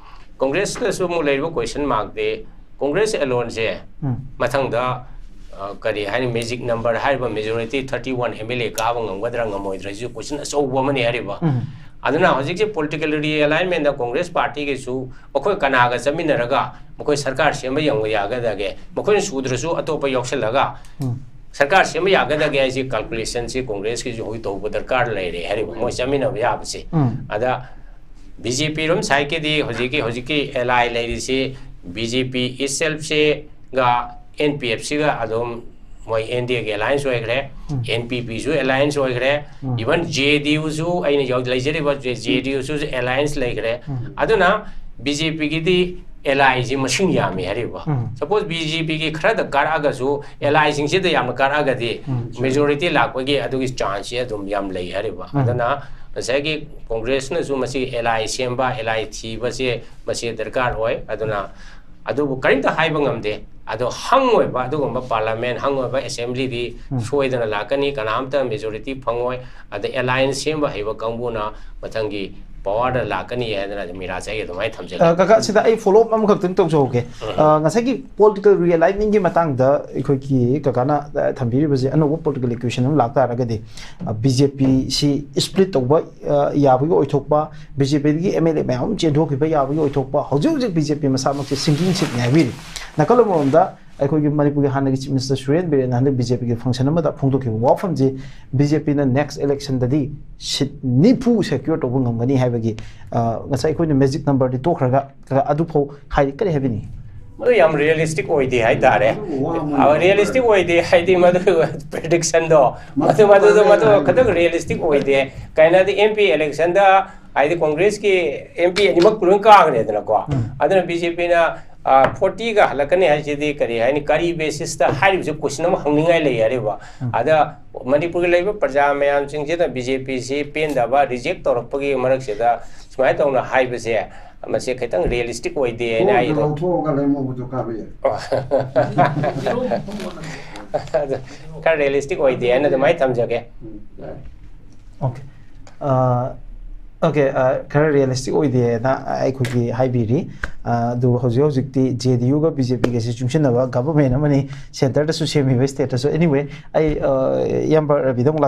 ꯀꯣꯡꯒ꯭ꯔꯦꯁꯇꯁꯨ ꯑꯃꯨꯛ ꯂꯩꯔꯤꯕ ꯀꯣꯏꯁꯟ ꯃꯥꯔꯛꯇꯤ ꯀꯣꯡꯒ꯭ꯔꯦꯁ ꯑꯦꯂꯣꯟꯁꯦ ꯎꯝ. ꯃꯊꯪꯗ, ꯑ, ꯀꯔꯤ ꯍꯥꯏꯅꯤ, ꯃꯦꯖꯤꯛ ꯅꯝꯕꯔ ꯍꯥꯏꯔꯤꯕ majority thirty one M L ꯑꯦ ꯀꯥꯕ ꯉꯝꯒꯗ꯭ꯔꯥ ꯉꯝꯃꯣꯏꯗ꯭ꯔꯥ ꯍꯥꯏꯁꯤꯁꯨ ꯀꯣꯏꯁꯟ ꯑꯆꯧꯕ ꯑꯃꯅꯤ ꯍꯥꯏꯔꯤꯕ꯫ ꯎꯝ. ꯑꯗꯨꯅ ꯍꯧꯖꯤꯛꯁꯦ ꯄꯣꯂꯤꯇꯤꯀꯦꯜ ꯔꯤꯑꯦꯂꯥꯏꯟꯃꯦꯟꯗ ꯀꯣꯡꯒ꯭ꯔꯦꯁ ꯄꯥꯔꯇꯤꯒꯤꯁꯨ ꯃꯈꯣꯏ ꯀꯅꯥꯒ ꯆꯠꯃꯤꯟꯅꯔꯒ ꯃꯈꯣꯏ ꯁꯔꯀꯥꯔ ꯁꯦꯝꯕ ꯌꯥꯒꯗꯒꯦ, ꯃꯈꯣꯏꯅ ꯁꯨꯗ꯭ꯔꯁꯨ ꯑꯇꯣꯞꯄ ꯌꯥꯎꯁꯜꯂꯒ ꯎꯝ. ꯁꯔꯀꯥꯔ ꯁꯦꯝꯕ ꯌꯥꯒꯗꯒꯦ ꯍꯥꯏꯁꯤ ꯀꯥꯜꯀꯨꯂꯦꯁꯟꯁꯤ ꯀꯣꯡꯒ꯭ꯔꯦꯁꯀꯤꯁꯨ ꯍꯧꯖꯤꯛ ꯇꯧꯕ ꯗꯔꯀꯥꯔ ꯂꯩꯔꯦ ꯍꯥꯏꯔꯤꯕ, ꯃꯣꯏ ꯆꯠꯃꯤꯟꯅꯕ ꯌꯥꯕꯁꯤ꯫ ꯎꯝ. ꯑꯗ ꯕꯤ ꯖꯦ ꯄꯤ ꯔꯣꯝ ꯁꯥꯏꯠꯀꯤꯗꯤ ꯍꯧꯖꯤꯛꯀꯤ, ꯍꯧꯖꯤꯛꯀꯤ ꯑꯦꯂꯥꯏ ꯂꯩꯔꯤꯁꯤ ꯕꯤ ꯖꯦ ꯄꯤ ꯏꯠꯁꯦꯜꯐꯁꯤꯒ ꯑꯦꯟ ꯄꯤ ꯑꯦꯐ ꯁꯤꯒ ꯑꯗꯨꯝ ꯃꯣꯏ ꯑꯦꯟ ꯗꯤ ꯑꯦꯒꯤ ꯑꯦꯂꯥꯏꯟꯁ ꯑꯣꯏꯈ꯭ꯔꯦ꯫ ꯎꯝ. ꯑꯦꯟ ꯄꯤ ꯄꯤꯁꯨ ꯑꯦꯂꯥꯏꯟꯁ ꯑꯣꯏꯈ꯭ꯔꯦ꯫ ꯎꯝ. ꯏꯚꯟ ꯖꯦ ꯗꯤ ꯌꯨꯁꯨ, ꯑꯩꯅ ꯌꯥꯎ-, ꯂꯩꯖꯔꯤꯕ ꯖꯦ ꯗꯤ ꯌꯨꯁꯨ ꯑꯦꯂꯥꯏꯟꯁ ꯂꯩꯈ꯭ꯔꯦ꯫ ꯎꯝ. ꯑꯗꯨꯅ ꯕꯤ ꯖꯦ ꯄꯤꯒꯤꯗꯤ ꯑꯦꯂꯥꯏꯁꯤ ꯃꯁꯤꯡ ꯌꯥꯝꯃꯤ ꯍꯥꯏꯔꯤꯕ꯫ ꯎꯝ꯫ ꯁꯄꯣꯁ ꯕꯤ ꯖꯦ ꯄꯤꯒꯤ ꯈꯔꯗ ꯀꯥꯔꯛꯑꯒꯁꯨ, ꯑꯦꯂꯥꯏꯁꯤꯡꯁꯤꯗ ꯌꯥꯝꯅ ꯀꯥꯔꯛꯑꯒꯗꯤ, ꯎꯝ, ꯁꯨꯔꯦ꯫ ꯃꯦꯖꯣꯔꯤꯇꯤ ꯂꯥꯛꯄꯒꯤ ꯑꯗꯨꯒꯤ ꯆꯥꯟꯁꯁꯦ ꯑꯗꯨꯝ ꯌꯥꯝ ꯂꯩ ꯍꯥꯏꯔꯤꯕ꯫ ꯎꯝ꯫ ꯑꯗꯨꯅ ꯉꯁꯥꯏꯒꯤ ꯀꯣꯡꯒ꯭ꯔꯦꯁꯅꯁꯨ ꯃꯁꯤ ꯑꯦꯂꯥꯏ ꯁꯦꯝꯕ, ꯑꯦꯂꯥꯏ ꯊꯤꯕꯁꯦ ꯃꯁꯤ ꯗꯔꯀꯥꯔ ꯑꯣꯏ꯫ ꯑꯗꯨꯅ ꯑꯗꯨꯕꯨ ꯀꯔꯤꯝꯇ ꯍꯥꯏꯕ ꯉꯝꯗꯦ꯫ ꯑꯗꯣ ꯍꯪꯉꯣꯏꯕ, ꯑꯗꯨꯒꯨꯝꯕ ꯄꯥꯔꯂꯥꯃꯦꯟ, ꯍꯪꯉꯣꯏꯕ ꯑꯦꯁꯦꯝꯕ꯭ꯂꯤꯗꯤ ꯎꯝ꯫ ꯁꯣꯏꯗꯅ ꯂꯥꯛꯀꯅꯤ, ꯀꯅꯥꯝꯇ ꯃꯦꯖꯣꯔꯤꯇꯤ ꯐꯪꯉꯣꯏ꯫ ꯑꯗ ꯑꯦꯂꯥꯏꯟꯁ ꯁꯦꯝꯕ ꯍꯩꯕ ꯀꯥꯡꯕꯨꯅ ꯃꯊꯪꯒꯤ ꯄꯋꯥꯔꯗ ꯂꯥꯛꯀꯅꯤ ꯍꯥꯏꯗꯅ ꯃꯤꯔꯥꯁꯦ ꯑꯩ ꯑꯗꯨꯃꯥꯏꯅ ꯊꯝꯖꯒꯦ꯫ ꯑ, ꯀꯀꯥ, ꯁꯤꯗ ꯑꯩ ꯐꯣꯂꯣ ꯑꯞ ꯑꯃꯈꯛꯇꯪ ꯇꯧꯖꯍꯧꯒꯦ꯫ ꯎꯝ꯫ ꯑ, ꯉꯁꯥꯏꯒꯤ ꯄꯣꯂꯤꯇꯤꯀꯦꯜ ꯔꯤꯑꯦꯂꯥꯏꯟꯃꯦꯟꯒꯤ ꯃꯇꯥꯡꯗ ꯑꯩꯈꯣꯏꯒꯤ ꯀꯀꯥꯅ, ꯑ, ꯊꯝꯕꯤꯔꯤꯕꯁꯦ ꯑꯅꯧꯕ ꯄꯣꯂꯤꯇꯤꯀꯦꯜ ꯏꯀ꯭ꯋꯦꯁꯟ ꯑꯃ ꯂꯥꯛꯇꯥꯔꯒꯗꯤ, ꯑ, ꯕꯤ ꯖꯦ ꯄꯤꯁꯤ ꯁ꯭ꯄ꯭ꯂꯤꯠ ꯇꯧꯕ, ꯑ, ꯌꯥꯕꯒꯤ ꯑꯣꯏꯊꯣꯛꯄ, ꯕꯤ ꯖꯦ ꯄꯤꯗꯒꯤ ꯑꯦꯝ ꯑꯦꯜ ꯑꯦ ꯃꯌꯥꯝ ꯑꯃ ꯆꯦꯟꯊꯣꯛꯈꯤꯕ ꯌꯥꯕꯒꯤ ꯑꯣꯏꯊꯣꯛꯄ, ꯍꯧꯖꯤꯛ ꯍꯧꯖꯤꯛ ꯕꯤ ꯖꯦ ꯄꯤ ꯃꯁꯥꯃꯛꯁꯦ ꯁꯤꯡꯀꯤꯡ ꯁꯤꯞꯅꯤ ꯍꯥꯏꯕꯤꯔꯤ꯫ ꯅꯥꯀꯜ ꯑꯃꯔꯣꯝꯗ ꯑꯩꯈꯣꯏꯒꯤ ꯃꯅꯤꯄꯨꯔꯒꯤ ꯍꯥꯟꯅꯒꯤ ꯆꯤꯐ ꯃꯤꯅꯤꯁꯇꯔ ꯁꯨꯔꯦꯟ ꯕꯤꯔꯦꯟꯅ ꯍꯟꯗꯛ ꯕꯤ ꯖꯦ ꯄꯤꯒꯤ ꯐꯪꯁꯟ ꯑꯃꯗ ꯐꯣꯡꯗꯣꯛꯈꯤꯕ ꯋꯥꯐꯝꯁꯤ, ꯕꯤ ꯖꯦ ꯄꯤꯅ ꯅꯦꯛꯁ ꯏꯂꯦꯛꯁꯟꯗꯗꯤ ꯁꯤꯠ ꯅꯤꯐꯨ ꯁꯦꯀ꯭ꯌꯣꯔ ꯇꯧꯕ ꯉꯝꯒꯅꯤ ꯍꯥꯏꯕꯒꯤ, ꯑ, ꯉꯁꯥꯏ ꯑꯩꯈꯣꯏꯅ ꯃꯦꯖꯤꯛ ꯅꯝꯕꯔꯗꯤ ꯇꯣꯛꯈ꯭ꯔꯒ, ꯈꯔ ꯑꯗꯨꯐꯥꯎ ꯍꯥꯏ-, ꯀꯔꯤ ꯍꯥꯏꯕꯤꯅꯤꯡꯉꯤ? ꯃꯗꯨ ꯌꯥꯝ ꯔꯤꯌꯦꯂꯤꯁꯇꯤꯛ ꯑꯣꯏꯗꯦ ꯍꯥꯏꯇꯥꯔꯦ꯫ ꯋꯥ ꯑꯃ ꯑ, ꯔꯤꯌꯦꯂꯤꯁꯇꯤꯛ ꯑꯣꯏꯗꯦ ꯍꯥꯏꯗꯤ ꯃꯗꯨ ꯄ꯭ꯔꯤꯗꯤꯛꯁꯟꯗꯣ, ꯃꯗꯨ, ꯃꯗꯨ, ꯃꯗꯨ, ꯃꯗꯨ ꯈꯇꯪ ꯔꯤꯌꯦꯂꯤꯁꯇꯤꯛ ꯑꯣꯏꯗꯦ꯫ ꯀꯩꯅꯣꯗꯤ ꯑꯦꯝ ꯄꯤ ꯏꯂꯦꯛꯁꯟꯗ ꯍꯥꯏꯗꯤ ꯀꯣꯡꯒ꯭ꯔꯦꯁꯀꯤ ꯑꯦꯝ ꯄꯤ ꯑꯅꯤꯃꯛ ꯂꯣꯏ ꯀꯥꯈ꯭ꯔꯦꯗꯅꯀꯣ꯫ ꯎꯝ꯫ ꯑꯗꯨꯅ ꯕꯤ ꯖꯦ ꯄꯤꯅ, ꯑ, ꯐꯣꯔꯇꯤꯒ ꯍꯜꯂꯛꯀꯅꯤ ꯍꯥꯏꯁꯤꯗꯤ ꯀꯔꯤ ꯍꯥꯏꯅꯤ, ꯀꯔꯤ ꯕꯦꯁꯤꯁꯇ ꯍꯥꯏꯔꯤꯕꯁꯤ ꯀꯣꯏꯁꯟ ꯑꯃ ꯍꯪꯅꯤꯡꯉꯥꯏ ꯂꯩ ꯍꯥꯏꯔꯤꯕ꯫ ꯎꯝ꯫ ꯑꯗ ꯃꯅꯤꯄꯨꯔꯒꯤ ꯂꯩꯔꯤꯕ ꯄ꯭ꯔꯖꯥ ꯃꯌꯥꯝꯁꯤꯡꯁꯤꯗ ꯕꯤ ꯖꯦ ꯄꯤꯁꯤ ꯄꯦꯟꯗꯕ, ꯔꯤꯖꯦꯛ ꯇꯧꯔꯛꯄꯒꯤ ꯃꯔꯛꯁꯤꯗ ꯁꯨꯃꯥꯏꯅ ꯇꯧꯅ ꯍꯥꯏꯕꯁꯦ, ꯃꯁꯤ ꯈꯤꯇꯪ ꯔꯤꯌꯦꯂꯤꯁꯇꯤꯛ ꯑꯣꯏꯗꯦꯅ ꯑꯩ ꯊꯣꯡꯗꯨ ꯑꯗꯨꯝ ꯂꯧꯊꯣꯛꯑꯒ ꯂꯩꯉꯧꯕꯗꯨ ꯀꯥꯕ ꯌꯥꯏ꯫ ꯑꯗꯨ ꯈꯔ ꯔꯤꯌꯦꯂꯤꯁꯇꯤꯛ ꯑꯣꯏꯗꯦ ꯍꯥꯏꯅ ꯑꯗꯨꯃꯥꯏꯅ ꯊꯝꯖꯒꯦ꯫ ꯎꯝ, ꯌꯥꯏ꯫ ꯑꯣꯀꯦ꯫ ꯑ, ꯑꯣꯀꯦ, ꯑ, ꯈꯔ ꯔꯤꯌꯦꯂꯤꯁꯇꯤꯛ ꯑꯣꯏꯗꯦꯅ ꯑꯩꯈꯣꯏꯒꯤ ꯍꯥꯏꯕꯤꯔꯤ꯫ ꯑ, ꯑꯗꯨ ꯍꯧꯖꯤꯛ ꯍꯧꯖꯤꯛꯇꯤ ꯖꯦ ꯗꯤ ꯌꯨꯒ ꯕꯤ ꯖꯦ ꯄꯤꯒꯁꯤ ꯆꯨꯡꯁꯤꯟꯅꯕ ꯒꯚꯔꯟꯃꯦꯟ ꯑꯃꯅꯤ, ꯁꯦꯟꯇꯔꯗꯁꯨ ꯁꯦꯝꯃꯤꯕ, ꯁ꯭ꯇꯦꯠꯇꯁꯨ꯫ Anyway, ꯑꯩ, ꯑ, ꯏꯌꯥꯝꯕ ꯔꯕꯤꯗ ꯑꯃꯨꯛ ꯂꯥꯛ-,